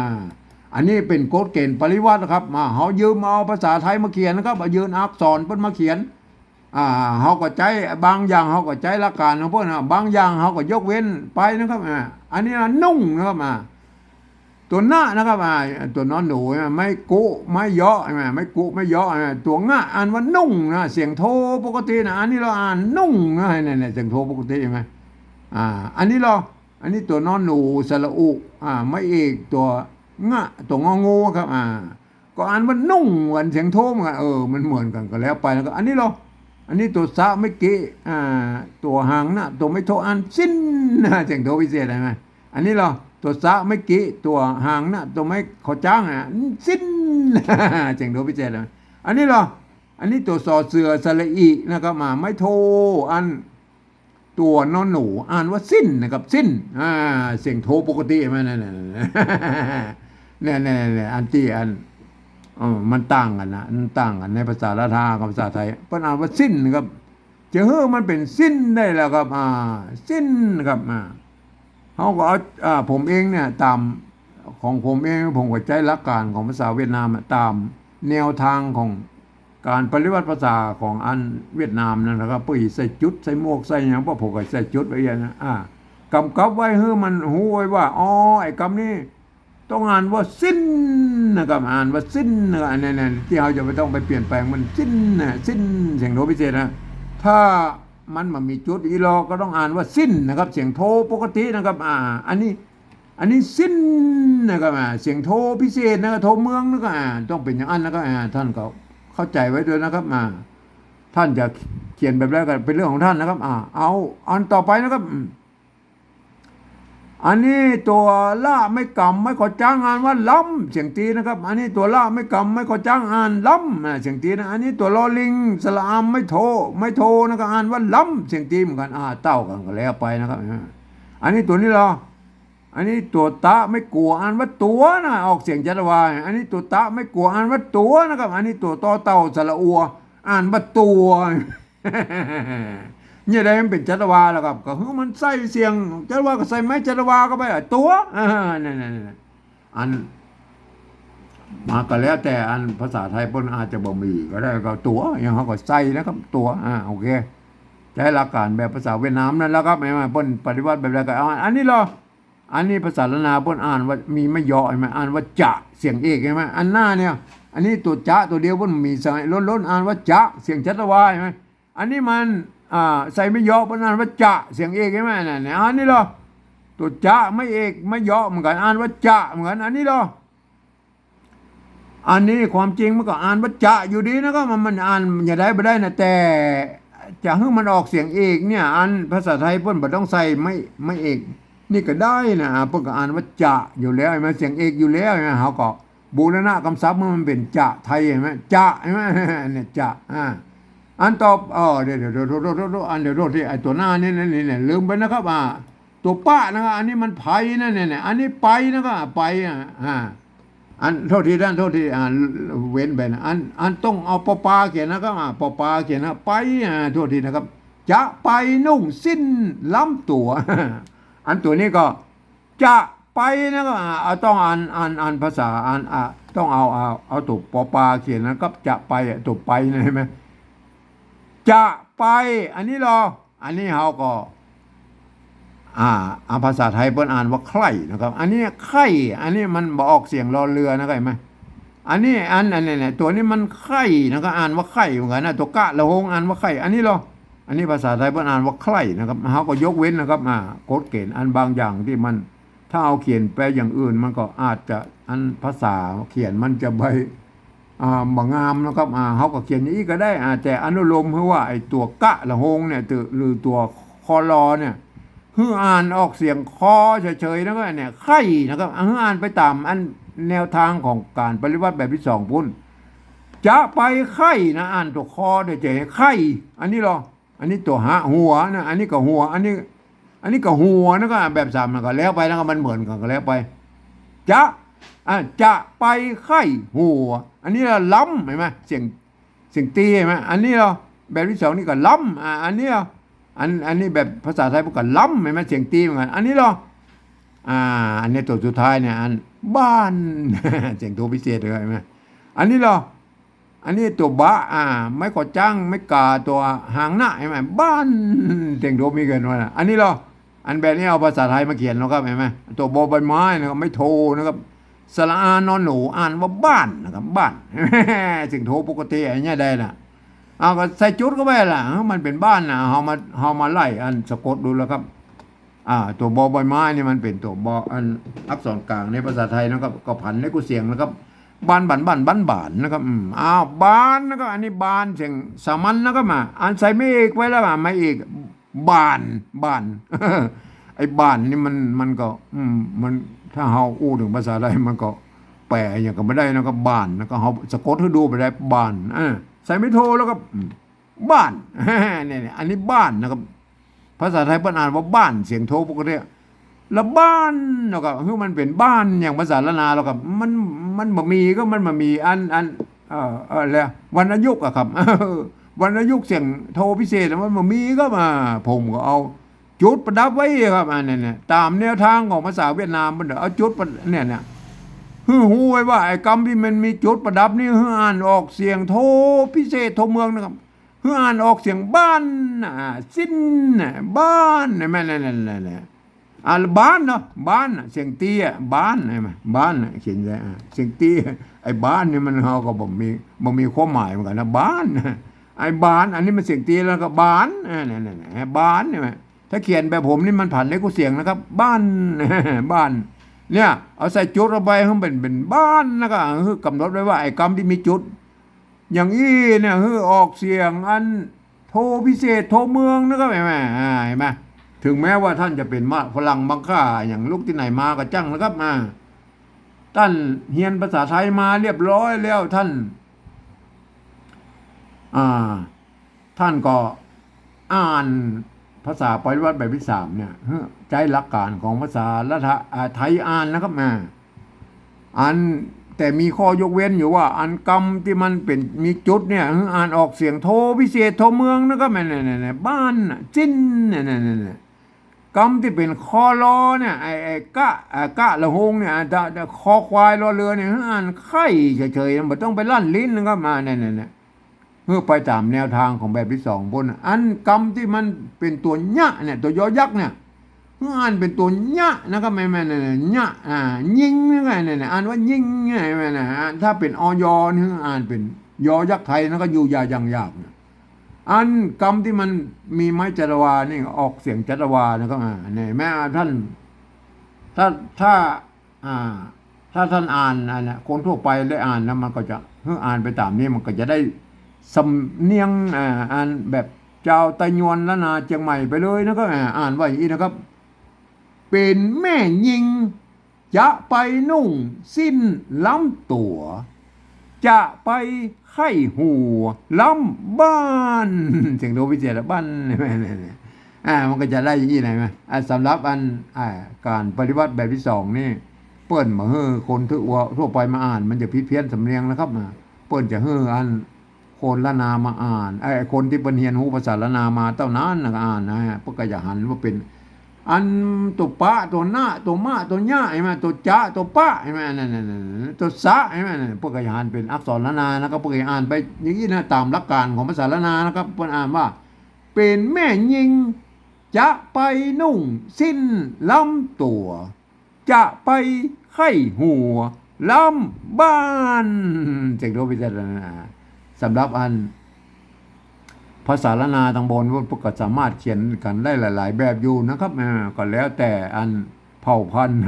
อันนี้เป๋นกฎเกณฑ์ปริวรรตครับ มา เฮายืมเอาภาษาไทยมาเขียนนะครับ เอายืมอักษรเปิ้นมาเขียน อ่า เฮาก็ใจ๊ บางอย่างเฮาก็ใจ๊หลักการของเปิ้นนะ บางอย่างเฮาก็ยกเว้นไปนะครับ อ่า อันนี้นะ นุ่งนะครับ อ่า ตั๋วนะนะครับ อ่า ตั๋วนอนหนูนะ ไม้กุ ไม้เยาะ ใช่ไหม ไม้กุ ไม้เยาะ ใช่ไหม ตั๋วงะอ่านว่านุ่งนะ เสียงโทปกตินะ อันนี้ลออ่านนุ่งนะ เนี่ยๆ เสียงโทปกติ ใช่ไหม อ่า อันนี้ลอ อันนี้ตั๋วนอนหนูสระอุ อ่า ไม้เอกตั๋วงะ ตั๋วงองูครับ อ่า ก็อ่านว่านุ่งเหมือนเสียงโทเหมือนกั๋น เออ มันเหมือนกั๋นก็แล้วไป แล้วก็อันนี้ลอ อันนี้ตั๋วสะไม้กิ อ่า ตั๋วหางนะ ตั๋วไม้โทอ่านสิ้นนะ เสียงโทพิเศษ ใช่ไหม อันนี้ลอ ตั๋วสะไม้กิ ตั๋วหางนะ ตั๋วไม้ขอจ๊างอ่ะ สิ้น เสียงโทพิเศษเลย อันนี้ลอ อันนี้ตั๋วสอเสือสระอินะครับ มา ไม้โท อันตั๋วนอนหนูอ่านว่าสิ้นนะครับ สิ้น อ่า เสียงโทปกติ เห็นไหม เนี่ยๆๆ เนี่ยๆๆ อันตี้อัน เออ มันต่างกั๋นนะ มันต่างกั๋นในภาษาล้านนากับภาษาไทย เปิ้นอ่านว่าสิ้นนะครับ จะหื้อมันเป๋นสิ้นได้แล้วครับ อ่า สิ้นครับ อ่า เฮาก็เอา อ่า ผมเองเนี่ย ต๋ามของผมเอง ผมก็ใจ๊หลักการของภาษาเวียดนามอะ ต๋ามแนวตางของก๋านปริวรรตภาษาของอันเวียดนามนั่นนะครับ เปิ้นใส่จุด ใส่หมวก ใส่หยัง เพราะผมก็ใส่จุดไว้อย่างนั้น อ่า ก๋ำกับไว้หื้อมันฮู้ไว้ว่า อ๋อ ไอ้กำนี้ ต้องอ่านว่าสิ้นนะครับ อ่านว่าสิ้นนะครับ อันนี้เนี่ย ตี้เฮาจะบ่ต้องไปเปลี่ยนแปลงมัน สิ้นนะ สิ้น เสียงโทพิเศษนะ ถ้ามันบ่มีจุดอี้ลอ ก็ต้องอ่านว่าสิ้นนะครับ เสียงโทปกตินะครับ อ่า อันนี้ อันนี้สิ้นนะครับ อ่า เสียงโทพิเศษนะครับ โทเมืองนะครับ อ่า ต้องเป๋นอย่างนั้นนะครับ อ่า ต้านก็เข้าใจ๋ไว้ตวยนะครับ อ่า ต้านจะเขียนแบบใดก็เป๋นเรื่องของต้านนะครับ อ่า เอา อันต่อไปนะครับ อืม อันนี้ตั๋วละไม้ก๋ำไม้ขอจ๊างอ่านว่าล้ำ เสียงตี๋นะครับ อันนี้ตั๋วละไม้ก๋ำไม้ขอจ๊างอ่านล้ำ อ่า เสียงตี๋นะ อันนี้ตั๋วลอลิงสระอำไม้โท ไม้โทนะ ก็อ่านว่าล้ำ เสียงตี๋เหมือนกั๋น อ่า เต้ากั๋นก็แล้วไปนะครับ อ่า อันนี้ตั๋วนี้ลอ อันนี้ตั๋วตะไม้กั๋วอ่านว่าตั๋วนะ ออกเสียงจัตวา อันนี้ตั๋วตะไม้กั๋วอ่านว่าตั๋วนะครับ อันนี้ตั๋วตอเต่าสระอัว อ่านว่าตั๋ว เนี่ยได้มันเป๋นจัตวาแล้วครับ ก็หื้อมันใส่เสียงจัตวา ก็ใส่ไม้จัตวาเข้าไป อ่ะ ตั๋ว อ่า นั่นๆๆ อัน มาก็แล้วแต่ อันภาษาไทยเปิ้นอาจจะบ่มีก็ได้ ก็ตั๋ว อย่างเฮาก็ใส่นะครับ ตั๋ว อ่า โอเค ใจ๊หลักการแบบภาษาเวียดนามนั่นแหละครับ แหม เปิ้นปริวรรตแบบใดก็เอา อันนี้ลอ อันนี้ภาษาล้านนาเปิ้นอ่านว่า มีไม้เยาะ ใช่ไหม อ่านว่าจะ เสียงเอก ใช่ไหม อันหน้าเนี่ย อันนี้ตั๋วจะตั๋วเดียว เปิ้นมีใส่ล้นๆ อ่านว่าจะ เสียงจัตวา ใช่ไหม อันนี้มัน อ่า ใส่ไม้เยาะ เปิ้นอ่านว่าจะ เสียงเอก ใช่ไหม นั่นเนี่ย อันนี้ลอ ตั๋วจะ ไม้เอก ไม้เยาะเหมือนกั๋น อ่านว่าจะเหมือนกั๋น อันนี้ลอ อันนี้ความจริงมันก็อ่านว่าจะอยู่ดีนะครับ มัน มันอ่านอย่างใดบ่ได้นะ แต่จะหื้อมันออกเสียงเอกเนี่ย อันภาษาไทยเปิ้นบ่ต้องใส่ไม้ ไม้เอก นี่ก็ได้นะ อ่า เปิ้นก็อ่านว่าจะอยู่แล้ว ใช่ไหม เสียงเอกอยู่แล้ว ใช่ไหม เฮาก็บูรณะกำศัพท์มันเป๋นจะไทย ใช่ไหม จะ ใช่ไหม เนี่ย จะ อ่า อันต่อ เออ เดี๋ยวๆๆๆๆ อันเดี๋ยวโทษที ไอ้ตั๋วหน้านี่ นี่ นี่ นี่ ลืมไปนะครับ อ่า ตั๋วปะนะครับ อันนี้มันไปนะ เนี่ยๆ อันนี้ไปนะครับ ไป อ่า อ่า อัน โทษทีนะ โทษที อ่า เว้นไปนะ อัน อันต้องเอาปอปาเขียนนะครับ อ่า ปอปาเขียนนะ ไป อ่า โทษทีนะครับ จะไปนุ่งสิ้นล้ำตั๋ว อันตั๋วนี้ก็ จะไปนะครับ อ่า เอา ต้องอ่าน อ่าน อ่านภาษา อ่าน อ่า ต้องเอา เอา เอาตั๋วปอปาเขียนนะครับ จะไป อ่ะ ตั๋วไปนะ เห็นไหม จะไป อันนี้ลอ อันนี้เฮาก็ อ่า เอาภาษาไทยเปิ้นอ่านว่าใคร่นะครับ อันนี้ใคร่ อันนี้มันบ่ออกเสียงรอเรือนะครับ เห็นไหม อันนี้ อัน อันนี้เนี่ย ตั๋วนี้มันใคร่นะครับ อ่านว่าใคร่เหมือนกั๋นนะ ตั๋วกะละหงอ่านว่าใคร่ อันนี้ลอ อันนี้ภาษาไทยเปิ้นอ่านว่าใคร่นะครับ เฮาก็ยกเว้นนะครับ อ่า กฎเกณฑ์อันบางอย่างตี้มัน ถ้าเอาเขียนแปลอย่างอื่นมันก็อาจจะ อันภาษาเขียนมันจะบ่ อ่า บ่งามนะครับ อ่า เฮาก็เขียนอย่างอี้ก็ได้ อ่า แต่อนุโลมหื้อว่าไอ้ตั๋วกะละหงเนี่ย ตั๋ว หรือตั๋วคอลอเนี่ย หื้ออ่านออกเสียงคอเฉยๆ นะครับ เนี่ย ใคร่นะครับ อ่า หื้ออ่านไปต๋ามอันแนวทางของก๋านปริวัติแบบตี้สองปุ้น จะไปใคร่นะ อ่านตั๋วคอเฉยๆ ใคร่ อันนี้ลอ อันนี้ตั๋วหะ หัวนะ อันนี้ก็หัว อันนี้ อันนี้ก็หัวนะ ก็แบบสามมันก็แล้วไปนะ ก็มันเหมือนกั๋นก็แล้วไป จะ อ่ะ จะไปใคร่หัว อันนี้ละล้ำ เห็นไหม เสียง เสียงตี๋ เห็นไหม อันนี้ลอ แบบตี้สองนี่ก็ล้ำ อ่ะ อันนี้ลอ อัน อันนี้แบบภาษาไทยมันก็ล้ำ เห็นไหม เสียงตี๋เหมือนกั๋น อันนี้ลอ อ่า อันนี้ตั๋วสุดท้ายเนี่ย อันบ้าน เสียงโทพิเศษเลย เห็นไหม อันนี้ลอ อันนี้ตั๋วบะ อ่า ไม้ก่อจ๊าง ไม้ก๋า ตั๋วหางนะ เห็นไหม บ้าน เสียงโทมีเกินว่านะ อันนี้ลอ อันแบบนี้เอาภาษาไทยมาเขียนนะครับ เห็นไหม ตั๋วบอใบไม้นะครับ ไม้โทนะครับ สระอา นอหนู อ่านว่าบ้านนะครับ บ้าน เสียงโทปกติ อันเนี้ยได้นะ เอาก็ใส่จุดเข้าไปละ มันเป๋นบ้านนะ เฮามา เฮามาไล่อันสะกดดูแล้วครับ อ่า ตั๋วบอใบไม้นี่มันเป๋นตั๋วบอ อันอักษรกลางในภาษาไทยนะครับ ก็ผันในกู้เสียงนะครับ บ้าน บ้าน บ้าน บ้าน บ้านนะครับ อืม อ้าว บ้านนะครับ อันนี้บ้านเสียงสามัญนะครับ อ่า อันใส่ไม้เอกไว้แล้ว อ่า ไม้เอก บ้าน บ้าน ไอ้บ้านนี่มัน มันก็ อืม มัน ถ้าเฮาอู้เถิงภาษาไทยมันก็แปลอะหยังก็บ่ได้นะครับ บ้าน แล้วก็เฮาสะกดหื้อดูไปได้ บ้าน อ่า ใส่ไม้โทแล้วก็ อืม บ้าน เนี่ย เนี่ย อันนี้บ้านนะครับ ภาษาไทยเปิ้นอ่านว่าบ้าน เสียงโทปกติ ละบ้านนะครับ คือมันเป๋นบ้านอย่างภาษาล้านนาแล้วครับ มัน มันบ่มีก็มันบ่มี อัน อัน เอ่อ เอ่อ แล้ววรรณยุกต์อะครับ วรรณยุกต์เสียงโทพิเศษมันบ่มีก็มา ผมก็เอาจุดประดับไว้ครับ อันนั้นเนี่ย ต๋ามแนวทางของภาษาเวียดนามมันเอาจุดประ เนี่ย เนี่ย หื้อฮู้ไว้ว่าไอ้กำตี้มันมีจุดประดับนี่หื้ออ่านออกเสียงโทพิเศษโทเมืองนะครับ หื้ออ่านออกเสียงบ้านน่ะ สิ้นน่ะ บ้านน่ะ แม่น นั่น นั่น นั่น นั่น อ่ะ บ้านเนาะ บ้านน่ะ เสียงตี้อะ บ้าน เห็นไหม บ้านน่ะ เขียนได้ อ่ะ เสียงตี้ ไอ้บ้านนี่มัน เฮาก็บ่มี บ่มีความหมายเหมือนกั๋นนะ บ้าน ไอ้บ้าน อันนี้มันเสียงตี้แล้วก็บ้าน อ่ะ นั่น นั่น นั่น บ้าน เห็นไหม ถ้าเขียนแบบผมนี่มันผันในกู้เสียงนะครับ บ้าน บ้าน เนี่ย เอาใส่จุดเข้าไปหื้อเป๋น เป๋นบ้าน แล้วก็หื้อกำหนดไว้ว่าไอ้กำตี้มีจุด อย่างอี้เนี่ย หื้อออกเสียงอันโทพิเศษโทเมืองนะครับ เห็นไหม อ่า เห็นไหม ถึงแม้ว่าต้านจะเป๋นมะ ฝรั่งมังค่า อย่างลุกตี้ไหนมาก็จ้างนะครับ อ่า ต้านเฮียนภาษาไทยมาเรียบร้อยแล้ว ต้าน อ่า ต้านก็อ่านภาษาปริวัติแบบตี้สามเนี่ย หื้อใจ๊หลักก๋านของภาษาละทะ อ่า ไทยอ่านนะครับ อ่า อัน แต่มีข้อยกเว้นอยู่ว่า อันกำตี้มันเป๋น มีจุดเนี่ย หื้ออ่านออกเสียงโทพิเศษโทเมืองนะครับ แม่น แม่น แม่น บ้านน่ะ สิ้น เนี่ย เนี่ย เนี่ย เนี่ย กำตี้เป๋นคอลอเนี่ย ไอ้ ไอ้กะ อ่า กะละหงเนี่ย อ่า จะ จะคอควายรอเรือเนี่ย หื้ออ่านใคร่เฉยๆ บ่ต้องไปลั่นลิ้นนะครับ มา เนี่ย เนี่ย เนี่ย หื้อไปต๋ามแนวทางของแบบตี้สองปุ้นน่ะ อันกำตี้มันเป๋นตั๋วเยาะเนี่ย ตั๋วยอยักษ์เนี่ย หื้ออ่านเป๋นตั๋วเยาะนะครับ แม่น แม่น เนี่ย เนี่ย เยาะ อ่า ยิงนะครับ เนี่ย เนี่ย อ่านว่ายิงเนี่ย แม่น นะ อ่า ถ้าเป๋น อยอ นี่หื้ออ่านเป๋นยอยักษ์ไทยนะ ก็อยู่ยายังยากเนี่ย อันกำตี้มันมีไม้จัตวานี่ออกเสียงจัตวานะครับ อ่า เนี่ย แม่ อ่า ต้าน ถ้า ถ้า อ่า ถ้าต้านอ่านอันเนี้ย คนทั่วไปได้อ่านแล้วมันก็จะ หื้ออ่านไปต๋ามนี้ มันก็จะได้สำเนียง อ่า อ่านแบบจาวไตยวนล้านนาเจียงใหม่ไปเลยนะครับ อ่า อ่านว่าอย่างอี้นะครับ เป๋นแม่ญิง จะไปนุ่งสิ้นล้ำตั๋ว จะไปใคร่หัวล้ำบ้าน เสียงโทพิเศษละ บ้าน อ่า มันก็จะได้อย่างอี้นะ เห็นไหม อ่า สำหรับอัน อ่า ก๋านปริวัติแบบตี้สองนี่ เปิ้นบ่หื้อคนทั่ว ทั่วไปมาอ่าน มันจะผิดเพี้ยนสำเนียงนะครับ อ่า เปิ้นจะหื้ออันคนล้านนามาอ่าน ไอ้คนตี้เปิ้นเฮียนฮู้ภาษาล้านนามาเต้านั้นนะอ่านนะ เปิ้นก็จะหันว่าเป๋น อันตั๋วปะ ตั๋วนะ ตั๋วมะ ตั๋วยะ หันก่อ ตั๋วจะ ตั๋วปะ หันก่อ อันนั้น อันนั้น อันนั้น ตั๋วสะ หันก่อ อันนั้น เปิ้นก็จะหันเป๋นอักษรล้านนานะครับ เปิ้นก็จะอ่านไปอย่างอี้นะ ต๋ามหลักการของภาษาล้านนานะครับ เปิ้นอ่านว่า เป๋นแม่ญิง จะไปนุ่งสิ้นล้ำตั๋ว จะไปไข้หัวล้ำบ้าน เสียงโทพิจารณา สำหรับอัน ภาษาล้านนาตางบน เปิ้นก็สามารถเขียนกั๋นได้หลายๆ แบบอยู่นะครับ อ่า ก็แล้วแต่อันเผ่าพันธุ์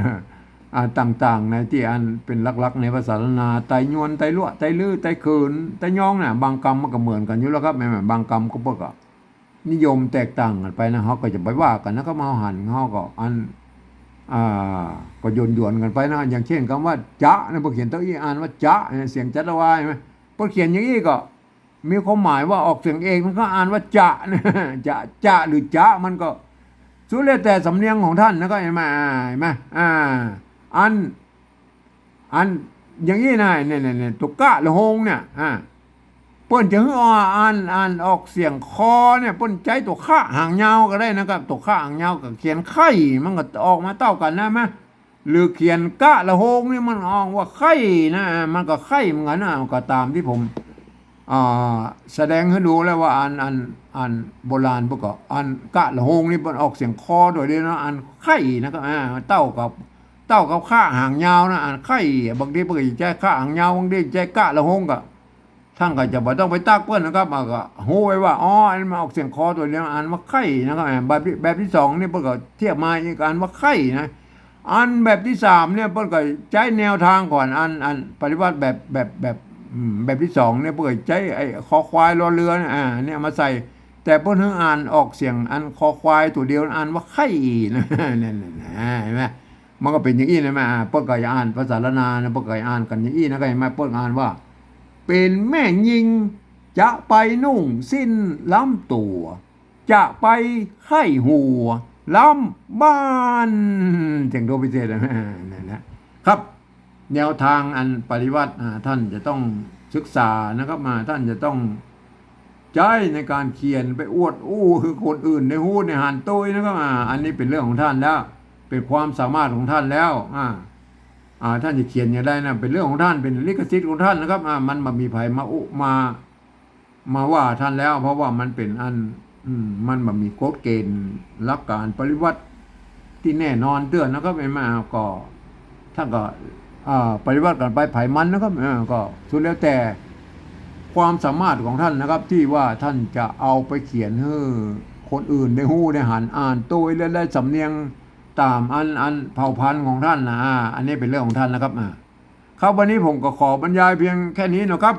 อ่า ต่างๆ ในตี้อันเป๋นหลักๆ ในภาษาล้านนา ไตยวน ไตลัว ไตลื้อ ไตเขิน ไตยองนะ บางกำมันก็เหมือนกั๋นอยู่แล้วครับ แม่นๆ บางกำก็เปิ้นก็นิยมแตกต่างกั๋นไปนะ เฮาก็จะไปว่ากั๋นนะครับ เฮาหัน เฮาก็อัน อ่า ก็หยวนๆ กั๋นไปนะ อย่างเช่นกำว่าจะนะ เปิ้นเขียนเต้าอี้อ่านว่าจะนะ เสียงจัตวา หันก่อ เปิ้นเขียนอย่างอี้ก็ มีความหมายว่าออกเสียงเอกมันก็อ่านว่าจะนะ จะ จะหรือจ๊ะ มันก็สุดแล้วแต่สำเนียงของต้านนะครับ หันก่อ หันก่อ อ่า อัน อันอย่างอี้นะ เนี่ย เนี่ย เนี่ย ตั๋วกะละโฮงเนี่ย อ่า เปิ้นจะหื้ออ่าน อ่านออกเสียงคอเนี่ย เปิ้นใจ๊ตั๋วคะหางยาวก็ได้นะครับ ตั๋วคะหางยาวกับเขียนไข้ มันก็ออกมาเต้ากั๋นนะมะ หรือเขียนกะละโฮงนี่มันออกว่าไข้นะ มันก็ไข้เหมือนกั๋นนะ ก็ต๋ามตี้ผม อ่า แสดงหื้อดูแล้วว่าอัน อัน อันโบราณเปิ้นก็อันกะละโฮงนี่เปิ้นออกเสียงคอโตเดียวนะ อันไข้นะครับ อ่า เต้ากับ เต้ากับคะหางยาวนะ อันไข้ บางทีเปิ้นก็จะใจ๊คะหางยาว บางทีใจ๊กะละโฮงก็ ต้านก็จะบ่ต้องไปตั๊กเปิ้นนะครับ อ่า ก็ฮู้ไว้ว่า อ๋อ อันนี้มันออกเสียงคอโตเดียว อ่านว่าไข้นะครับ อ่า แบบ แบบตี้สองนี่เปิ้นก็เทียบมาอีก อ่านว่าไข้นะ อันแบบตี้สามเนี่ยเปิ้นก็ใจ๊แนวตางก่อน อัน อันปริวรรตแบบ แบบ แบบ อืม แบบตี้สองเนี่ยเปิ้นก็ใจ๊ไอ้คอควายรอเรือเนี่ย อ่า เนี่ยมาใส่ แต่เปิ้นหื้ออ่านออกเสียงอันคอควายโตเดียว อ่านว่าไข้นะ นั่นน่ะ หันก่อ มันก็เป๋นอย่างอี้นะแม่ อ่า เปิ้นก็จะอ่านภาษาล้านนานะ เปิ้นก็จะอ่านกั๋นอย่างอี้นะ ก็หันก่อ เปิ้นอ่านว่า เป๋นแม่ญิง จะไปนุ่งสิ้นล้ำตั๋ว จะไปไข้หัวล้ำบ้าน เสียงโทพิเศษนะ นั่นนะครับ แนวตางอันปริวรรต อ่า ต้านจะต้องศึกษานะครับ อ่า ต้านจะต้อง ใจ๊ในก๋านเขียนไปอวดอู้หื้อคนอื่นได้ฮู้ได้หันโตยนะครับ อ่า อันนี้เป๋นเรื่องของต้านแล้ว เป๋นความสามารถของต้านแล้ว อ่า อ่า ต้านจะเขียนอย่างใดนะ เป๋นเรื่องของต้าน เป๋นลิขสิทธิ์ของต้านนะครับ อ่า มันบ่มีใผมาอู้ มา มาว่าต้านแล้ว เพราะว่ามันเป๋นอัน อืม มันบ่มีกฎเกณฑ์หลักการปริวรรตตี้แน่นอนเตื้อนะครับ หันก่อ ก็ ต้านก็ อ่า ปริวรรตกั๋นไปไผมันนะครับ เออ ก็สุดแล้วแต่ความสามารถของต้านนะครับ ตี้ว่าต้านจะเอาไปเขียนหื้อคนอื่นได้ฮู้ได้หัน อ่านโตยและได้สำเนียงต๋ามอัน อันเผ่าพันธุ์ของต้านนะ อ่า อันนี้เป๋นเรื่องของต้านนะครับ อ่า ครับ วันนี้ผมก็ขอบรรยายเพียงแค่นี้นะครับ